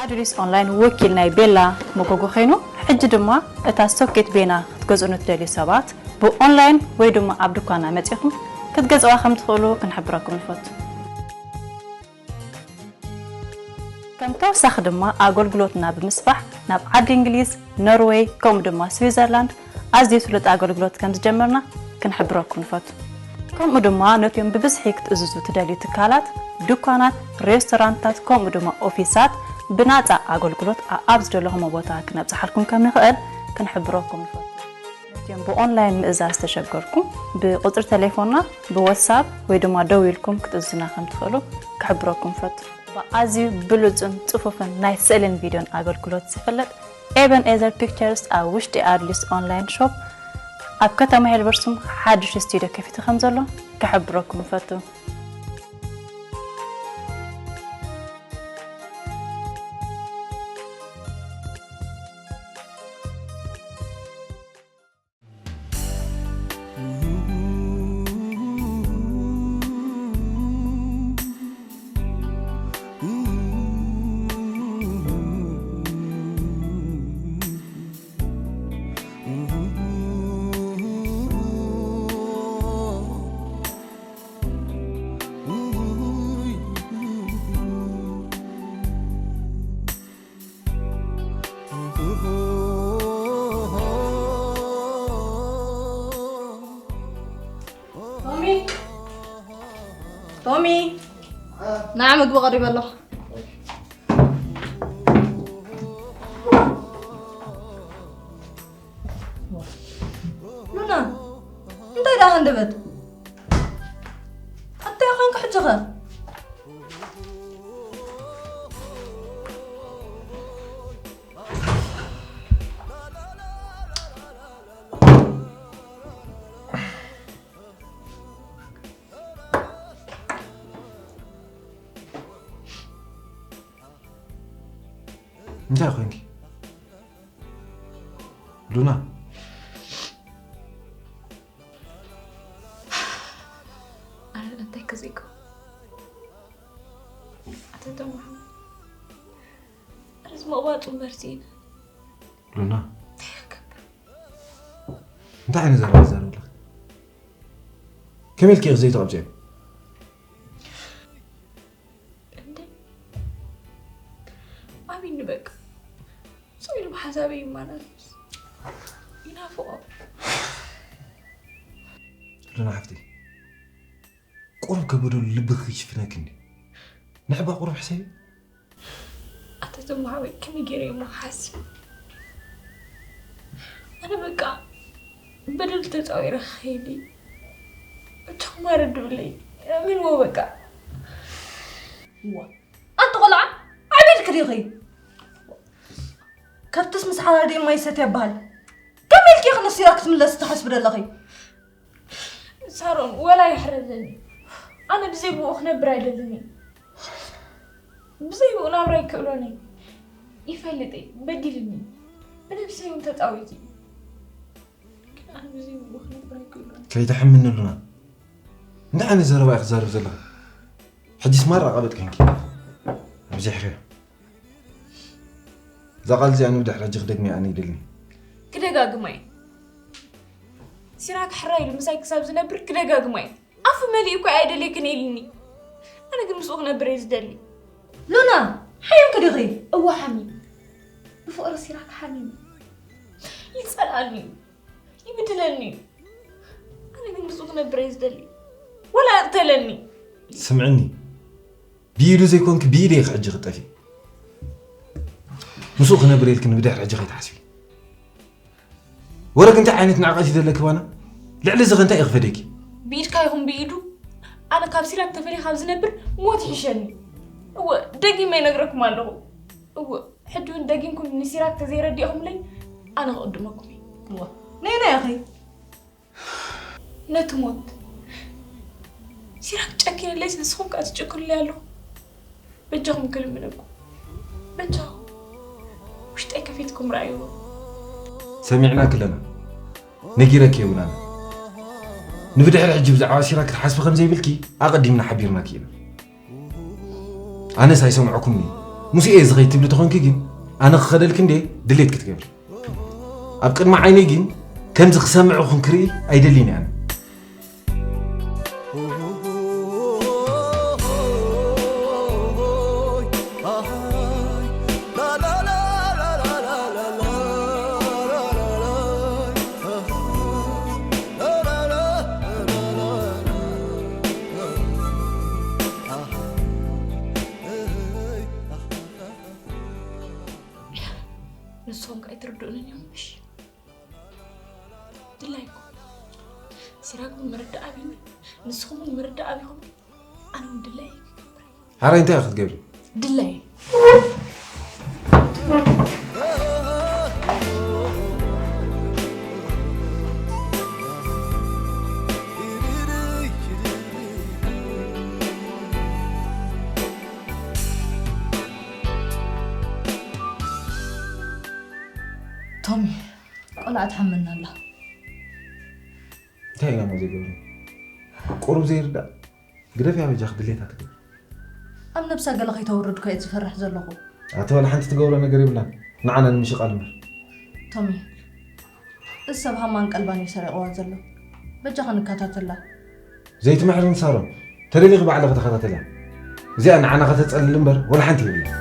ኣዱሊስ ኦንላይን ወኪል ናይ ቤላ መጎጎ ኮይኑ፣ ሕጂ ድማ እታ ሶኬት ቤና ክትገዝኡ ንትደልዩ ሰባት፣ ብኦንላይን ወይ ድማ ኣብ ድኳና መጺኹም ክትገዝእዋ ከም ትኽእሉ ክንሕብረኩም ንፈቱ። ከም ተወሳኺ ድማ ኣገልግሎትና ብምስፋሕ ናብ ዓዲ እንግሊዝ፣ ኖርዌይ ከምኡ ድማ ስዊዘርላንድ ኣዝዩ ስሉጥ ኣገልግሎት ከም ዝጀመርና ክንሕብረኩም ንፈቱ። ከምኡ ድማ ነቲኦም ብብዝሒ ክትእዝዙ ትደልዩ ትካላት፣ ድኳናት፣ ሬስቶራንታት ከምኡ ድማ ኦፊሳት ብናጻ ኣገልግሎት ኣብ ዝደለኹሞ ቦታ ክነብጽሓልኩም ከም ንኽእል ክንሕብረኩም ንፈቱ። ነቲኦም ብኦንላይን ምእዛዝ ዝተሸገርኩም ብቁጽሪ ቴሌፎንና ብዋትሳፕ ወይ ድማ ደው ኢልኩም ክትእዝዙና ከም ትኽእሉ ክሕብረኩም ንፈቱ። ብኣዝዩ ብሉጽን ጽፉፍን ናይ ስእልን ቪድዮን ኣገልግሎት ዝፍለጥ ኤበን ኤዘር ፒክቸርስ ኣብ ውሽጢ ኣድሊስ ኦንላይን ሾፕ ኣብ ከተማ ሄልበርሱም ሓድሽ ስቱዲዮ ከፊቱ ከም ዘሎ ክሕብረኩም ንፈቱ። ቶሚ፣ ቶሚ፣ ንዓ ምግቢ ቀሪበ ኣለኹ። ሉና፣ እንታይ ደኣ ሃንደበት? ኣታይ ኾንካ ሕጂ ኸ? እንታይ ኮይንኪ? ሉና። ኣነ እንታይ ክዝይኮ? ኣተ ተማም። ኣነስ ምቕባጡ መርሲ ኢና። ሉና። እንታይ ክገብር? እንታይ ዓይነት ዘረባ ትዛረቢ ኣለኺ? ከመይ ኢልኪ ኢኺ ዘይተቐብጽዮ? እንዴ? ኣቢኒ በቃ። ሰው ኢሉ ብሓሳበይ ይመላለስ። ይናፍቖ። ሉና ሓፍተይ፣ ቁሩብ ከበዶ ልብኺ ይሽፍነኪ እንዴ? ንዕባ ቁሩብ ሕሰቢ። ኣታ ተማሃወይ ከመይ ገይረ እሞ ክሓስብ? ኣነ በቃ በደል ተጻዊረ ክኸይድ እዩ። እቶም ኣረድኡለይ። ኣሚንዎ በቃ። ዋ፣ ኣንቲ ቆልዓ፣ ዓብድኪ ዲኺ? ከብትስ ምስ ሓራዲ ማይ ይሰትያ ይበሃል። ከመይ ኢልኪ ኢኺ ንሲራ ክትምለሲ ትሓስቢ ዘለኺ? ሳሮን፣ ወላ ይሕረደኒ። ኣነ ብዘይ ብኡ ክነብር ኣይደልን እየ። ብዘይ ብኡ ናብራ ኣይክእሎን እየ። ይፈልጥ እየ፣ በዲልኒ። ብነብሰይ እውን ተጻዊቱ እዩ። ግን ኣነ ብዘይ ብኡ ክነብር ኣይክእሎን። ከይትሕምኒ ሉና። እንታይ ዓይነት ዘረባ ኢኺ ትዛረቢ ዘለኺ? ሕጂስ ማራ ቀበጥ ኮንኪ። ኣብዚሕክዮ። እዛ ቃል እዚኣ ንብድሕሪ ሕጂ ክደግምያ ኣነ ይደልኒ። ክደጋግማ እየ። ሲራክ ሕራይ ኢሉ ምሳይ ክሳብ ዝነብር ክደጋግማ እየ። ኣፉ መሊኡ እኮ ኣይደልየክን ኢልኒ። ኣነ ግን ምስኡ ክነብር እየ ዝደሊ። ሉና፣ ሓሚምኪ ዲኺ? እወ፣ ሓሚም። ብፍቕሪ ሲራክ ሓሚም። ይጸልኣኒ እዩ። ይብድለኒ እዩ። ግን ምስኡ ክነብር እየ ዝደሊ። ወላ እቕተለኒ። ስምዕኒ፣ ብኢዱ ዘይኮንኪ ብኢደይ ኢኺ ሕጂ ክትጠፊ። ምስኡ ክነብር ኢልኪ ንብድሕሪ ሕጂ ከይትሓስቢ። ወረግ እንታይ ዓይነት ንዕቐት እዩ ዘለኪ ዋና? ልዕሊ እዚ ከ እንታይ እዩ ክፈደኪ? ብኢድካ ይኹን ብኢዱ ኣነ ካብ ሲራክ ተፈልየ ካብ ዝነብር ሞት ይሕሸኒ። እወ፣ ደጊመ ይነግረኩም ኣለኹ። እወ፣ ሕጂ እውን ደጊምኩም ንሲራክ ተዘይረዲእኹምለይ ኣነ ክቕድመኩም እየ። እወ፣ ነይ ነይ ኣኸይ። ነቲ ሞት ሲራክ ጨኪንለይስ ንስኹም ከኣ ትጭክኑለይ ኣለኹም። በጃኹም ክልምነኩም። በጃኹም። ውሽጠይ ከፊትኩም ረኣይዎ። ሰሚዕናኪ ኣለና። ነጊረኪ እየ እውን ኣነ። ንብድሕሪ ሕጂ ብዛዕባ ሲራክ ክትሓስቢ ከም ዘይብልኪ ኣቐዲምና ሓቢርናኪ ኢና። ኣነስ ኣይሰምዐኩምን እየ። ምስኡ እየ ዝኸይድ ትብሊ ተኾንኪ ግን ኣነ ክኸደልኪ እንድየ ድሌት ክትገብሪ። ኣብ ቅድሚ ዓይነይ ግን ከምዚ ክሰምዕኹም ክርኢ ኣይደልን እየ ኣነ። ንስኹም ከ ኣይትርድኡንን እዮም ምሽ? ድላይኩም ሲራክ እውን ምርዳእ ኣብዩኒ፣ ንስኹም እውን ምርዳእ ኣብኹም። ኣነ እውን ድላየይ ክገብር እየ። ሓራይ እንታይ ክትገብሪ? ድላየይ። ቶሚ፣ ቆልዓ ትሓመና ኣላ። እንታይ ኢና እሞ ዘይገብር? ቁሩብ ዘይርዳእ? ግደፍያ በጃኺ ድሌታ ትገብር። ኣብ ነብሳ ገለ ከይተውርድ እኮ እየ ዝፈርሕ ዘለኹ። ኣቲ ዋላ ሓንቲ ትገብሮ ነገር የብላን። ንዓና ንምሽቓል እምበር። ቶሚ፣ እዚ ሰብ ሃማን ቀልባን እዩ ሰሪቕዋ ዘሎ። በጃኻ ንከታተላ። ዘይትምሕርን ሳሮን፣ ተደሊኺ ባዕልኺ ተኸታተልያ። እዚኣ ንዓና ከተጸልል እምበር ወላ ሓንቲ የብላን።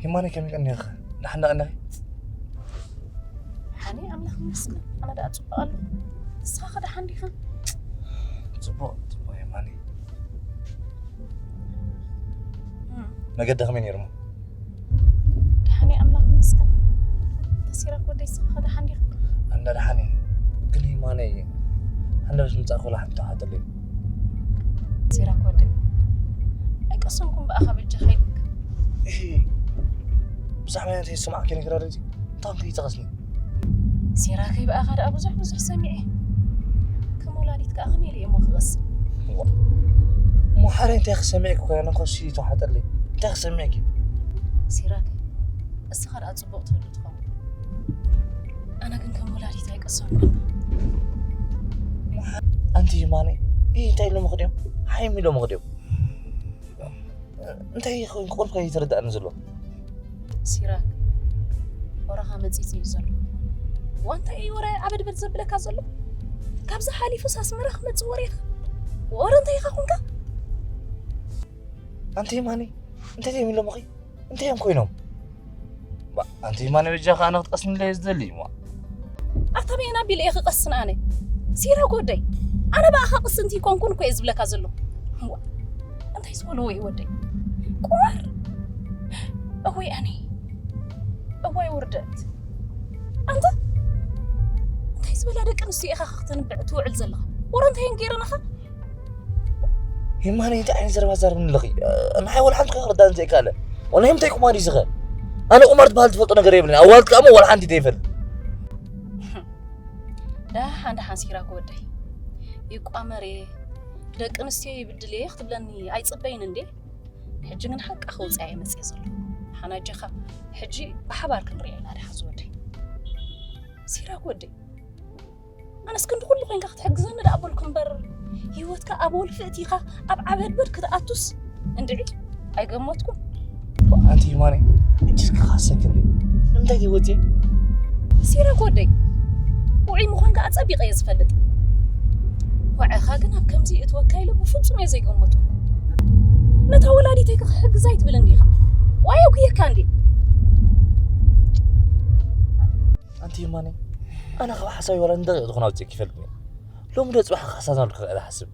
ሂማነይ ከመይ ቀኒኺ? ደሓን ዶ ቀኒኺ? ሓኒ ኣምላኽ ይመስገን፣ ኣነ ደኣ ጽቡቕ ኣለኹ። ንስኻ ኸ ደሓን ዲኻ? ጽቡቕ፣ ጽቡቕ ሂማነይ። እም። መገዲ ከመይ ነይሩ እሞ? ደሓን እየ ኣምላኽ ይመስገን። ተሲራክ ወደይ ንስኻ ኸ ደሓን ዲኻ? ኣነ ደሓን እየ። ግን ሂማነይ፣ ሃንደበት ምጻእኪ ወላ ሓንቲ ተዋሕጠለይ። ሲራክ ወደይ፣ ኣይቀሰንኩም ብኣኻ በጃኻ ኢለካ። እሂ፣ ብዛዕባ እንታይ ዝሰማዕኪ ነገር ኣሎ እዚ? እንታይ እንታይ ይጠቐስኒ? ሲራከይ ብኣኻ ደኣ ብዙሕ ብዙሕ ሰሚዐ። ከም ወላዲት ከኣ ከመይ ኢለ እየ እሞ ክቐስን? ዋ፣ እሞ ሓደ እንታይ ክሰምዕኪ ኮይነ እኮ ሲ ተዋሕጠለይ። እንታይ ክሰምዕኪ? ሲራክ፣ እስኻ ደኣ ጽቡቕ ትብሉ ትኸውን። ኣነ ግን ከም ወላዲት ኣይቀሰንኩን። ኣንቲ ሂማነይ፣ ይህ እንታይ ኢሎምኺ ድዮም? ሓይም ኢሎምኺ ድዮም? እንታይ ኮይኑ ቁርብ ከይተረዳእኒ ዘሎ? ሲራክ፣ ወረኻ መጺጽ እዩ ዘሎ። ዋንታ እዩ ወረ ዓበድበድ ዘብለካ ዘሎ? ካብዚ ሓሊፉስ ኣስመራ ክመጽእ ወሬኻ? ወረ እንታይ ኢኻ ኮንካ? ኣንቲ ሂማነይ፣ እንታይ እዮም ኢሎምኺ? እንታይ እዮም ኮይኖም? ባ፣ ኣንቲ ሂማነይ በጃኻ ኣነ ክትቀስንለይ እየ ዝደሊ፣ ዋ። ኣታ በየን ኣቢለ እየ ክቐስን ኣነ? ሲራክ ወደይ፣ ኣነ ብኣኻ ቅስንቲ ይኮንኩን እኮ እየ ዝብለካ ዘለኹ። ዋ፣ እንታይ ዝበልዎ እዩ ወደይ? ቁማር? እወይ ኣነ፣ እዋይ ውርደት። ኣንታ፣ እንታይ ዝበላ ደቂ ኣንስትዮ ኢኻ ከተንብዕ ትውዕል ዘለኻ? ወረ እንታይ እየን ገይረናኻ? ሂማነይ እንታይ ዓይነት ዘረባ ትዛረብኒ ኣለኺ? ንዓይ ወላ ሓንቲ ክርዳእኒ ዘይከኣለ። ወላ እንታይ ቁማር እዩ ዝኸ? ኣነ ቁማር ዝበሃል ዝፈልጦ ነገር የብለይን። ኣዋልድ ከኣ እሞ ወላ ሓንቲ ዘይፈልጥ። ደሓን ደሓን ሲራክ ወደይ። ይቋመር እየ። ደቂ ኣንስትዮ ይብድል እየ ክትብለኒ ኣይጽበይን እንዴ? ሕጂ ግን ሓቃ ከውፅኣ እየ መፅየ ዘሎ። ሓናጀኻ ሕጂ ብሓባር ክንሪኦ ኢና። ደሓ ዝወደይ ሲራክ ወደይ፣ ኣነስ ክንዲ ኩሉ ኮይንካ ክትሕግዘኒ ደኣ በልኩ እምበር፣ ህይወትካ ኣብ ወልፊ እቲኻ ኣብ ዓበድበድ ክትኣቱስ እንድዒ ኣይገመትኩን። ኣንቲ ይማነ፣ እጅግ ካሰክ እንዴ? ንምንታይ ትወፅየ? ሲራክ ወደይ፣ ውዑይ ምዃንካ ኣጸቢቐ እየ ዝፈልጥ። ወዐኻ ግን ኣብ ከምዚ እትወካ ኢለ ብፍጹም እየ ዘይገመትኩ። ነታ ወላዲተይ ክሕግዛ ኣይትብልን ዲኻ? ዋዮ ኩየካ እንዴ? ኣንቲ ይማነ፣ ኣነ ካብ ሓሳብ ዋላ ንደቂቕ ዝኾነ ኣውፅእክ ይፈልጥኒ። ሎሚ ዶ ፅባሕ ክሓሳብ ናብልካ ክእል ሓስብ።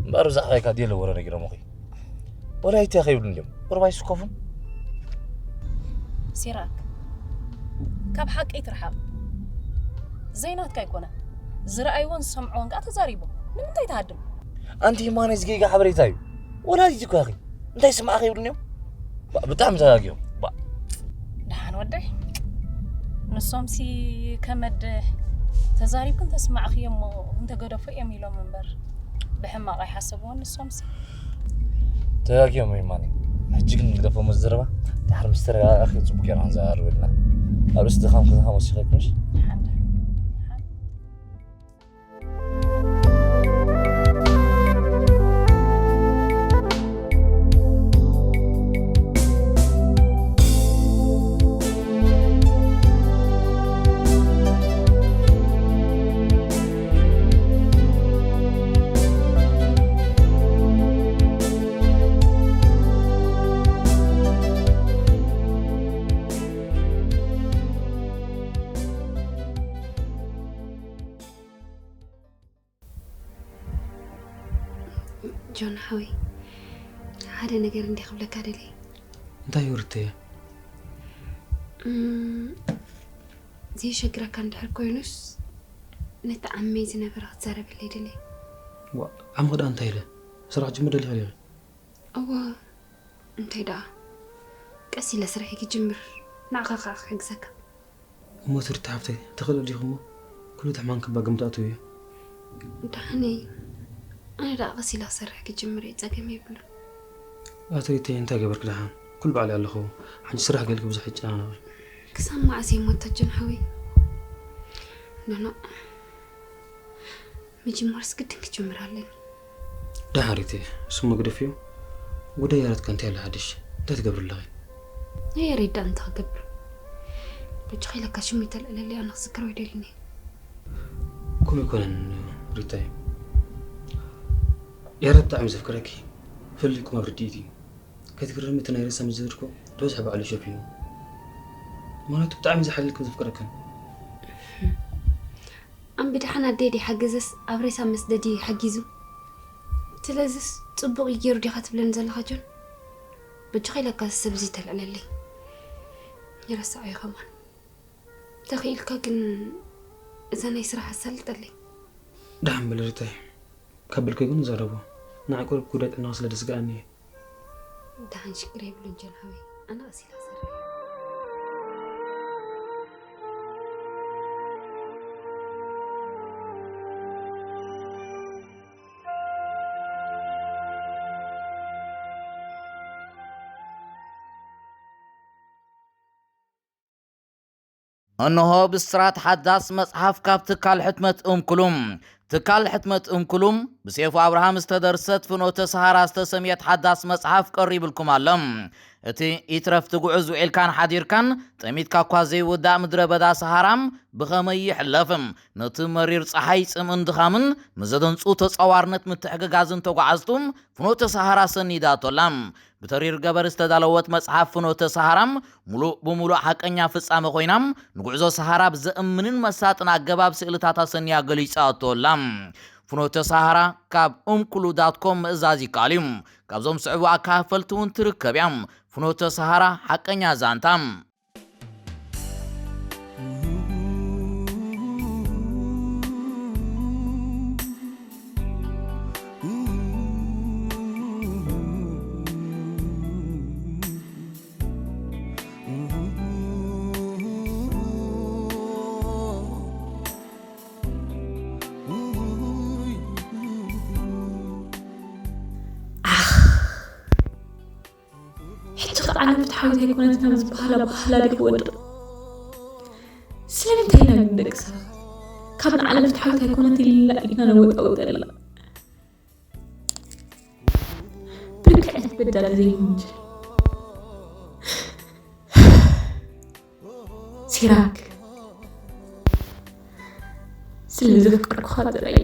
እምበር ብዛዕባይካ ድየ ለወረ ነጊሮምኺ? ወላይታ ከይብሉ እንዲዮም። ቁርባ ይስከፉን። ሲራክ፣ ካብ ሓቂ ትርሓቕ። ዘይናትካ ኣይኮነን። ዝረኣይዎን ዝሰምዕዎን ከኣ ተዛሪቦም። ንምንታይ ትሃድም? ኣንቲ ይማነ፣ እዚ ጌጋ ሓበሬታ እዩ። ወላዲት እኮ ኢኺ። እንታይ ስማዕ ከይብሉን እዮም? ባ-፣ ብጣዕሚ ተጋግዮም። ባ-፣ ደሓን ወደይ። ንሶምሲ ከመድ ተዛሪብክን ተስማዕኽዮ እሞ እንተገደፎ እዮም ኢሎም እምበር ብሕማቕ ኣይሓሰብዎን ንሶምሲ። ተጋግዮም ይማነ። ሕጂ ግን ንግደፎ መዘረባ። ድሓር ምስ ተረጋጋእኺ ጽቡቕ ጌርና ክንዘራረብ ኣለና። ኣብ ርእሲ ድኻም ከተኻ መሲኸክንሽ? ደሓን፣ ደሓን። ጆን ሓወይ፣ ሓደ ነገር እንዲ ክብለካ ደልየ። እንታይ እዩ ርተየ? እም፣ ዘይሸግረካ እንድሕር ኮይኑስ፣ ነቲ ዓመይ ዝነበረ ክትዛረበለይ ደልየ። ዋ፣ ዓሚ ክዳ እንታይ ኢለ? ስራሕ ጅምር ደሊኻ ዲኺ? እወ፣ እንታይ ደኣ? ቀስ ኢለ ስርሐይ ክጅምር፣ ንዓኻ ከኣ ክሕግዘካ። እሞ ትርቲ ሓፍተይ፣ ትኽእሊ ዲኹ እሞ? ኩሉ ትሕማን ክባ ግምት ኣትው እዩ። ደሓነይ፣ ኣነ ደኣ ቀስ ኢለ ክሰርሕ ክጅምር እየ፣ ጸገም የብሉን። ኣቶ ሪተይ፣ እንታይ ገበርክ ደሓን? ኩሉ ባዕለይ ኣለኹ። ሓንቲ ስራሕ ገልኪ ብዙሕ ይጨናነቕ። ክሳብ መዓስ እየ ሞታ ጆን ሓወይ? ኖኖ። ምጅማርስ ግድን ክጅምር ኣለኒ። ደሓን ሪተይ፣ እሱ መግደፊ እዩ። ጉዳይ ያረትካ እንታይ ኣሎ ሓድሽ? እንታይ ትገብሪ ኣለኺ? ናይ ያሬድ ደኣ እንታይ ክገብር? በጃኻ ኢለካ ሽመይ ተልዕለለይ ኣነ ክዝክሮ ኣይደልን እየ። ከምኡ ኣይኮነን ሪታይ። ያሬድ ብጣዕሚ ዘፍቅረኪ ፈሊጥኩም ኣብ ርድኢት እዩ። ከይትግረሚ እቲ ናይ ሬሳ መዘርኮ ዝበዝሐ ባዕሉ ሸፊኑ። ምኽንያቱ ብጣዕሚ ዝሓልልክን ዘፍቅረክን። ኣም ብድሓን ኣደይ ድዩ ሓገዘስ ኣብ ሬሳ መስደዲ ሓጊዙ? ስለዚስ ጽቡቕ እዩ ገይሩ ዲኻ ትብለኒ ዘለኻ ጆን? በጃኻ ኢለካ እዚ ሰብ እዚ ተልዕለለይ። ይረስዖ እዩ ከማን። ተኽኢልካ ግን እዛ ናይ ስራሕ ኣሳልጠለይ። ደሓን በል ሪታይ። ካብ በልከ ግን ንዛረቦ። ንዓይ ቁሩብ ጉዳይ ጥዕናኻ ስለ ደስግኣኒ እየ። ደሓን ሽግር የብሉን ጆን ሓወይ። ኣነ ቀስ ኢለ ክሰርሕ እየ። እንሆ ብስራት ሓዳስ መጽሓፍ ካብ ትካል ሕትመት እምኩሉም። ትካል ሕትመት እምኩሉም ብሴፉ ኣብርሃም ዝተደርሰት ፍኖተ ሰሃራ ዝተሰምየት ሓዳስ መጽሓፍ ቀሪብልኩም ኣሎ። እቲ ይትረፍ ትጉዕዝ ውዒልካን ሓዲርካን ጠሚትካ እኳ ዘይውዳእ ምድረ በዳ ሰሃራም ብኸመይ ይሕለፍ? ነቲ መሪር ጸሓይ ጽምእን ድኻምን ንዘደንጹ ተጻዋርነት ምትሕግጋዝን ተጓዓዝቱ ፍኖተ ሰሃራ ሰኒዳቶ ኣላ። ብተሪር ገበር ዝተዳለወት መጽሓፍ ፍኖተ ሰሃራ ምሉእ ብምሉእ ሓቀኛ ፍጻመ ኮይና፣ ንጉዕዞ ሰሃራ ብዘእምንን መሳጥን ኣገባብ ስእልታት ኣሰንያ ገሊጻቶ ኣላ። ፍኖተ ሰሃራ ካብ ኡምኩሉ ዳት ኮም ምእዛዝ ይከኣል እዩ። ካብዞም ዝስዕቡ ኣካፈልቲ እውን ትርከብ እያ። ፍኖተ ሰሃራ ሓቀኛ ዛንታ። ዓለም ፍትሓዊት ኣይኮነትን ኣብ ዝበሃላ ባህላ ድዩ ክወድቕ? ስለምንታይ ኢና ግን ደቂ ሰባት ካብ ንዓለም ፍትሓዊት ኣይኮነትን ኢልና ኢድና ነወጣውጥ ዘለና? ብርግዐት በዳሊ ዘይምንጅል። ሲራክ፣ ስለ ዘፍቀርኩኻ ጥራይ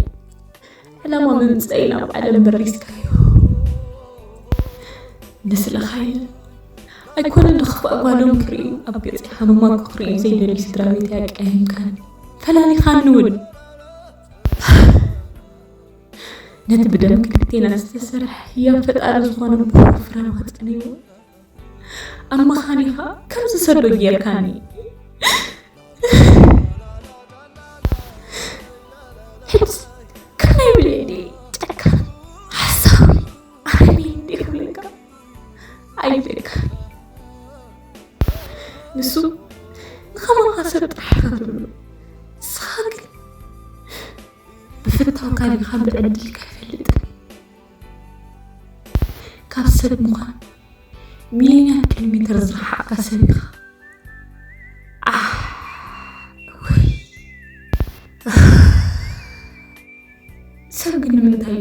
ዕላማ ምምጻእይ ናብ ዓለም በሪስካዮ። ንስለኻዮ ኣይኮነን ዶ ክፋእ ጓሎም ክርእዩ፣ ኣብ ገጸይ ሓመማ ክርእዩ ዘይደልዩ ስድራ ቤተይ ኣቀያይምካኒ፣ ፈላሊኻኒ እውን። ነቲ ብደም ክልቴና ዝተሰርሐ ህያብ ፈጣሪ ዝኾነ ብሩኽ ፍረ ማህጸነይ እውን ኣብ መኻኒኻ ከም ዝሰዶ ጌርካኒ። ሕጅስ ከመይ ኢለ ድየ ጨካን፣ ሓሳዊ፣ ኣረሜን ድየ ክብለካ? ኣይብለካን። ንሱ ንኸማኻ ሰብ ጥራሕ ኢኻ ትብሎ። ንስኻ ግን ብፍታውካ ዲኻ ብዕድልካ ኣይፈልጥን። ካብ ሰብ ምዃን ሚልዮናት ኪሎ ሜተር ዝረሓቕካ ሰብ ኢኻ። ኣህ፣ እወይ። ሰብ ግን ንምንታይ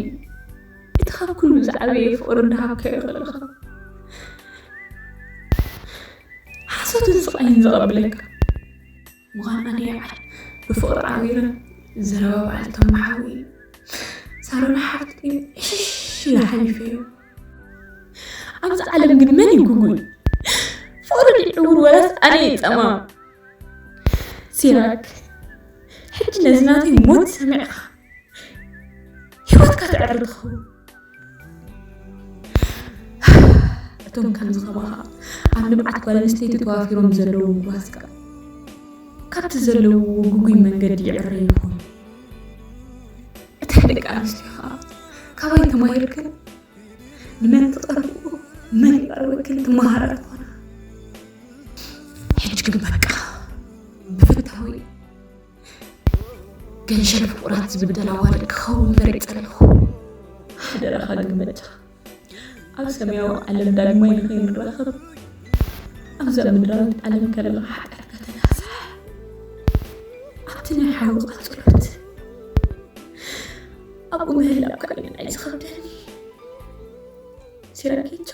እቲ ካብ ኩሉ ዝዓበየ ፍቕሪ እንዳሃብካዮ ዘለኻ ሓሶትን ስቓይን ዘቐብለካ? ምዃን ኣነ ይዓል ብፍቕሪ ዓዊረ ዘረባ በዓል ተማሓዊ ሳሮን ሓፍቲ ዕሽሽ ኢለ ሓሊፈዮ። ኣብዚ ዓለም ግን መን እዩ ግጉይ? ፍቕሪ ድዩ ዕውር ወላስ ኣነ እየ ጸማም? ሲራክ፣ ሕጂ ነዚ ናተይ ሞት ሰሚዕካ ህይወትካ ተዕሪ ትኸውን። እቶም ከምዚ ከማኻ ኣብ ልምዓት ጓል ኣንስተይቲ ተዋፊሮም ዘለዉ ምጓዝካ ካብቲ ዘለውዎ ግጉይ መንገዲ ይዕረ ይኾኑ። እተን ደቂ ኣንስትዮ ኸኣ ካባይ ተማሂርክን ንመን ትቐርብኦ መን ይቐርበክን ትመሃራ ትኾና። ሕጂ ግን በቃ ብፍታዊ ገንሸል ፍቑራት ዝብደል ኣዋልድ ክኸውን መሪጸ ኣለኹ። ሓደራኻ ግን በጃኻ ኣብ ሰማያዊ ዓለም ዳግማይ ንኸይንራኸብ ኣብዛ ምድራዊት ዓለም ከለኻ ሓጢኣትካ ተናስሕ። ኣብቲ ናይ ሓውኻ ጸሎት ኣብኡ ምህላውካ እዩ ንዓይ ዝኸብደኒ። ሲራኬቻ።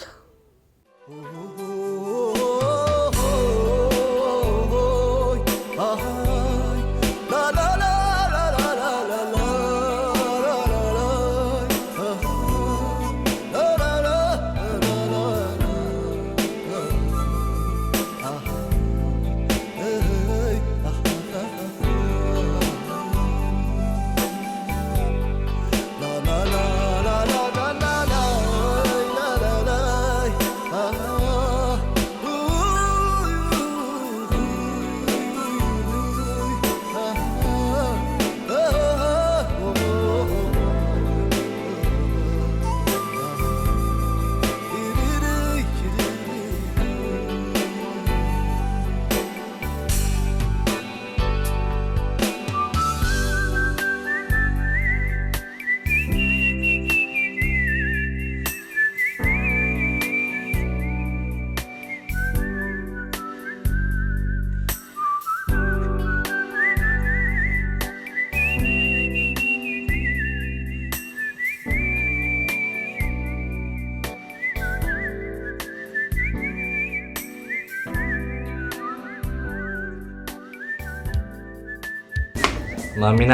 ማሚና፣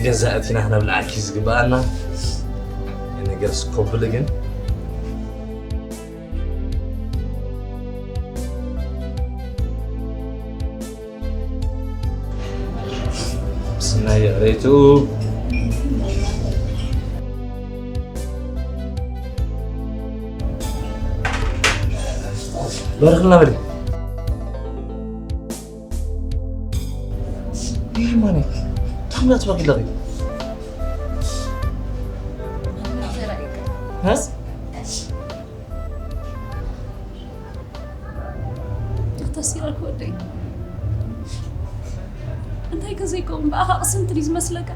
ገዛ ኣቲና ክነብልዓኪ ዝግብኣና ነገር ስኮብል ግን ስናይ ሬቱ በርኽና በሊ። ይህ ማን? ታምራት ባግላሪ። እ? ኣታ ሲራክ ወደይ፣ እንታይ ከዘይከውን ብኣኻ ኣቕስንቲ ድዩ ዝመስለካ?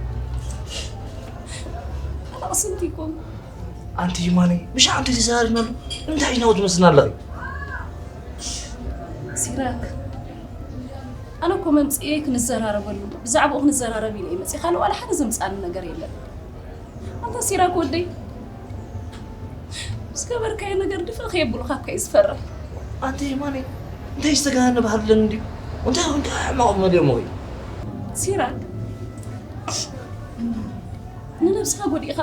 ኣቕስንቲ ይኮን። ኣንቲ ይማነይ፣ ምሽ ኣንቲ ተዛሪብናሉ እንታይ ኢናው ትመስልና ኣለኺ? ሲራክ፣ ኣነ እኮ መምፅኤ ክንዘራረበሉ፣ ብዛዕባኡ ክንዘራረብ ኢለ እየ መፅእ። ካልእ ዋላ ሓደ ዘምፃኒ ነገር የለን። ኣንታ ሲራክ ወደይ፣ ዝገበርካዮ ነገር ድፍእ ከየብሉኻ እኮ እዩ ዝፈርሕ። ኣንተ የማነይ፣ እንታይ ዝተጋነ ባህሪ ኣለኒ እንድዩ? እንታይ ኮንካ ሕማቕ መደሞ እዩ? ሲራክ፣ ንነብስኻ ጎዲእኻ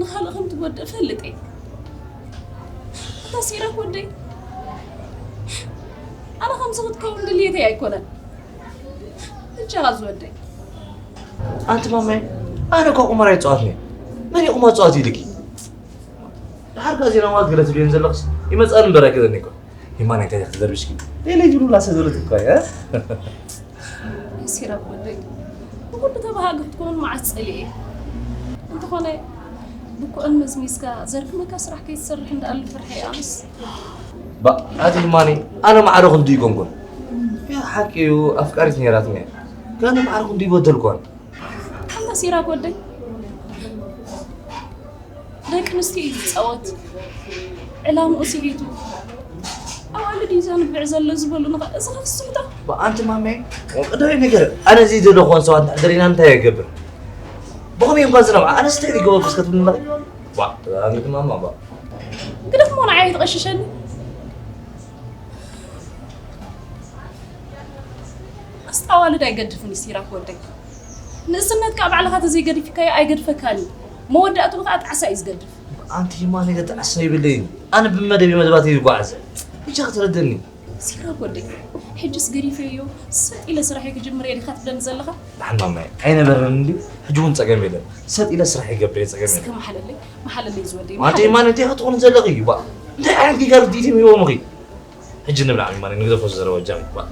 ንኻልእ ከም ትጎድእ እፈልጥ እየ። ኣንታ ሲራክ ወደይ፣ ኣነ ከምዚ ክትከውን ድልየተይ ኣይኮነን። እጃኻ ዝወደይ። ኣንቲ ማማይ፣ ኣነ እኳ ቁማር ኣይፃወትን እየ። መን እዩ ቁማር ፃወት ኢልኪ? ድሓር ጋዜና ማለት ገለ ትብልየን ዘለኽስ ይመፅኣን እምበር ኣይክእለኒ እኮ። ሂማን እንታይ ክትዘርብሽኪ? ሌለ ይብሉ ላሰ ዘረት እኮ እየ። ሲራክ ወደይ፣ ብኩሉ ተባሃጊ ክትከውን መዓስ ፀሊኤ። እንተኾነ ብኩእን መዝሚዝካ ዘርክመካ ስራሕ ከይትሰርሕ እንዳኣሉ ፍርሐ ኣምስ። ባ ኣቲ ሂማኒ፣ ኣነ ማዕረ ክንዱ ይኮንኩን። ያ ሓቂ እዩ፣ ኣፍቃሪት ነይራትኒ እያ። ግን ኣነ ማዕረ ክንዱ ይበደልኳን። ኣንታ ሲራክ ወደይ፣ ደቂ ኣንስትዮ እዩ ዝፃወት። ዕላምኡ ስሒቱ ኣዋልድ እዩ ዘንብዕ ዘሎ ዝበሉ ንኸ-፣ እዚ ኸ ክስሕቶ? ብኣንቲ ማመይ፣ ቀዳማይ ነገር፣ ኣነ እዚ ዘለኹዎን ሰባት እንድሕር ደሊና እንታይ የገብር? ብኸመይ እኳ ዝነብዓ፣ ኣነ ስታይ ዝገበርኩ እስከ ትብልኒ ኣለኺ? ዋ፣ ኣንቲ ማማ፣ ዋ። ግደፍ እሞ ንዓይ ኣይትቐሽሸኒ። ኣስጣዋልድ ኣይገድፍን እዩ ሲራክ ወደይ። ንእስነትካ ባዕልኻ ተዘይገዲፍካዮ ኣይገድፈካን እዩ። መወዳእትኡ ከዓ ጣዕሳ እዩ ዝገድፍ። ኣንቲ ሂማኒ፣ ገ ጣዕሳ ይብለይን። ኣነ ብመደብ መደባት እየ ዝጓዓዝ። ብቻ ክትረደኒ። ሲራክ ወደይ፣ ሕጅስ ገዲፈዮ፣ ሰጥ ኢለ ስራሐይ ክጅምር እየ ዲኻ ትብለኒ ዘለኻ? ብሓማማይ ኣይነበረን እንዲ፣ ሕጂ እውን ጸገም የለን። ሰጥ ኢለ ስራሕ ይገብር እየ፣ ጸገም እስከ የለን። መሓለለይ፣ መሓለለይ ዝወደይ፣ ኣንቲ መሓለለይ። ሂማኒ፣ እንታይ ክትኾኒ ዘለኺ እዩ? ባ፣ እንታይ ዓይነት ጌጋ ርድኢት እዮም ሂቦምኺ? ሕጂ ንብላዕ ሂማኒ፣ ንግደፎ ዘረባ ጃም ይባል።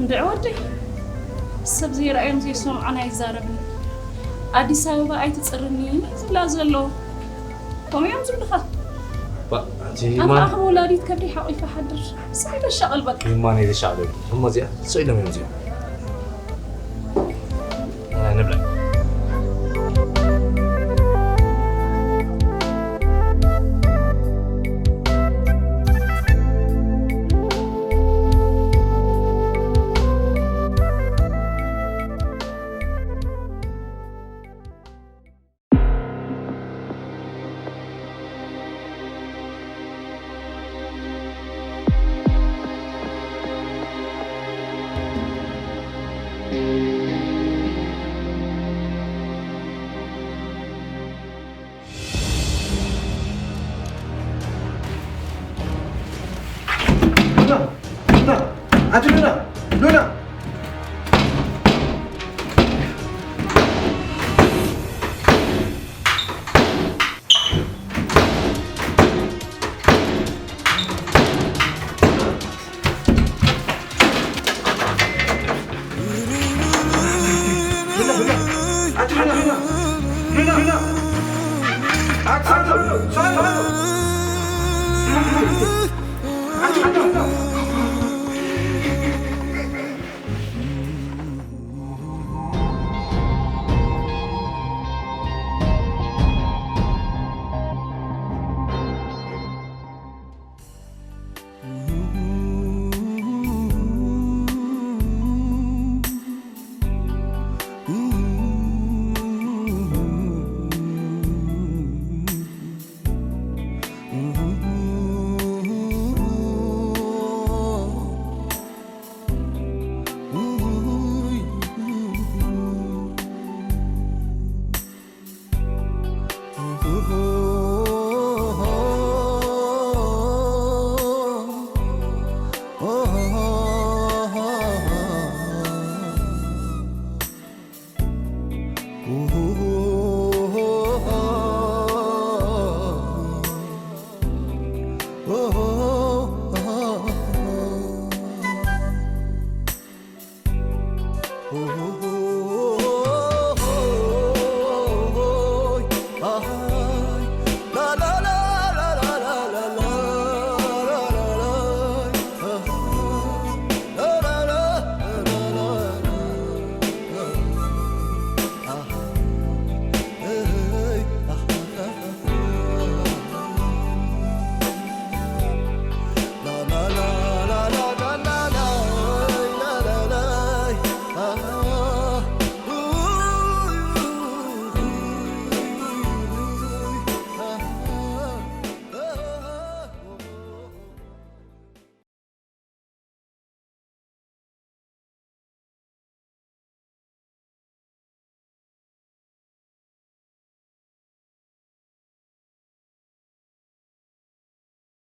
እንድዒ ወደይ፣ ሰብ ዘይረኣዮን ዘይሰምዖን ኣይዛረብን። ኣዲስ ኣበባ ኣይትጽርኒ ዝብላ ዘሎ። ከምኡ እዮም ዝብልኻ። ባ፣ ኣንቲ ኣነ ሂማኒ። ኣኽም ወላዲት ከብዲ ሓቂፈ ሓድር። ስቕ ኢለ ሻቕል በቃ። ሂማኒ ኢለ ሻቕል። እሞ እዚኣ፣ ስቕ ኢሎም እዮም እዚኦም። ኣይ፣ ንብላዕ። ሉና! ሉና! ኣቲ ሉና! ሉና!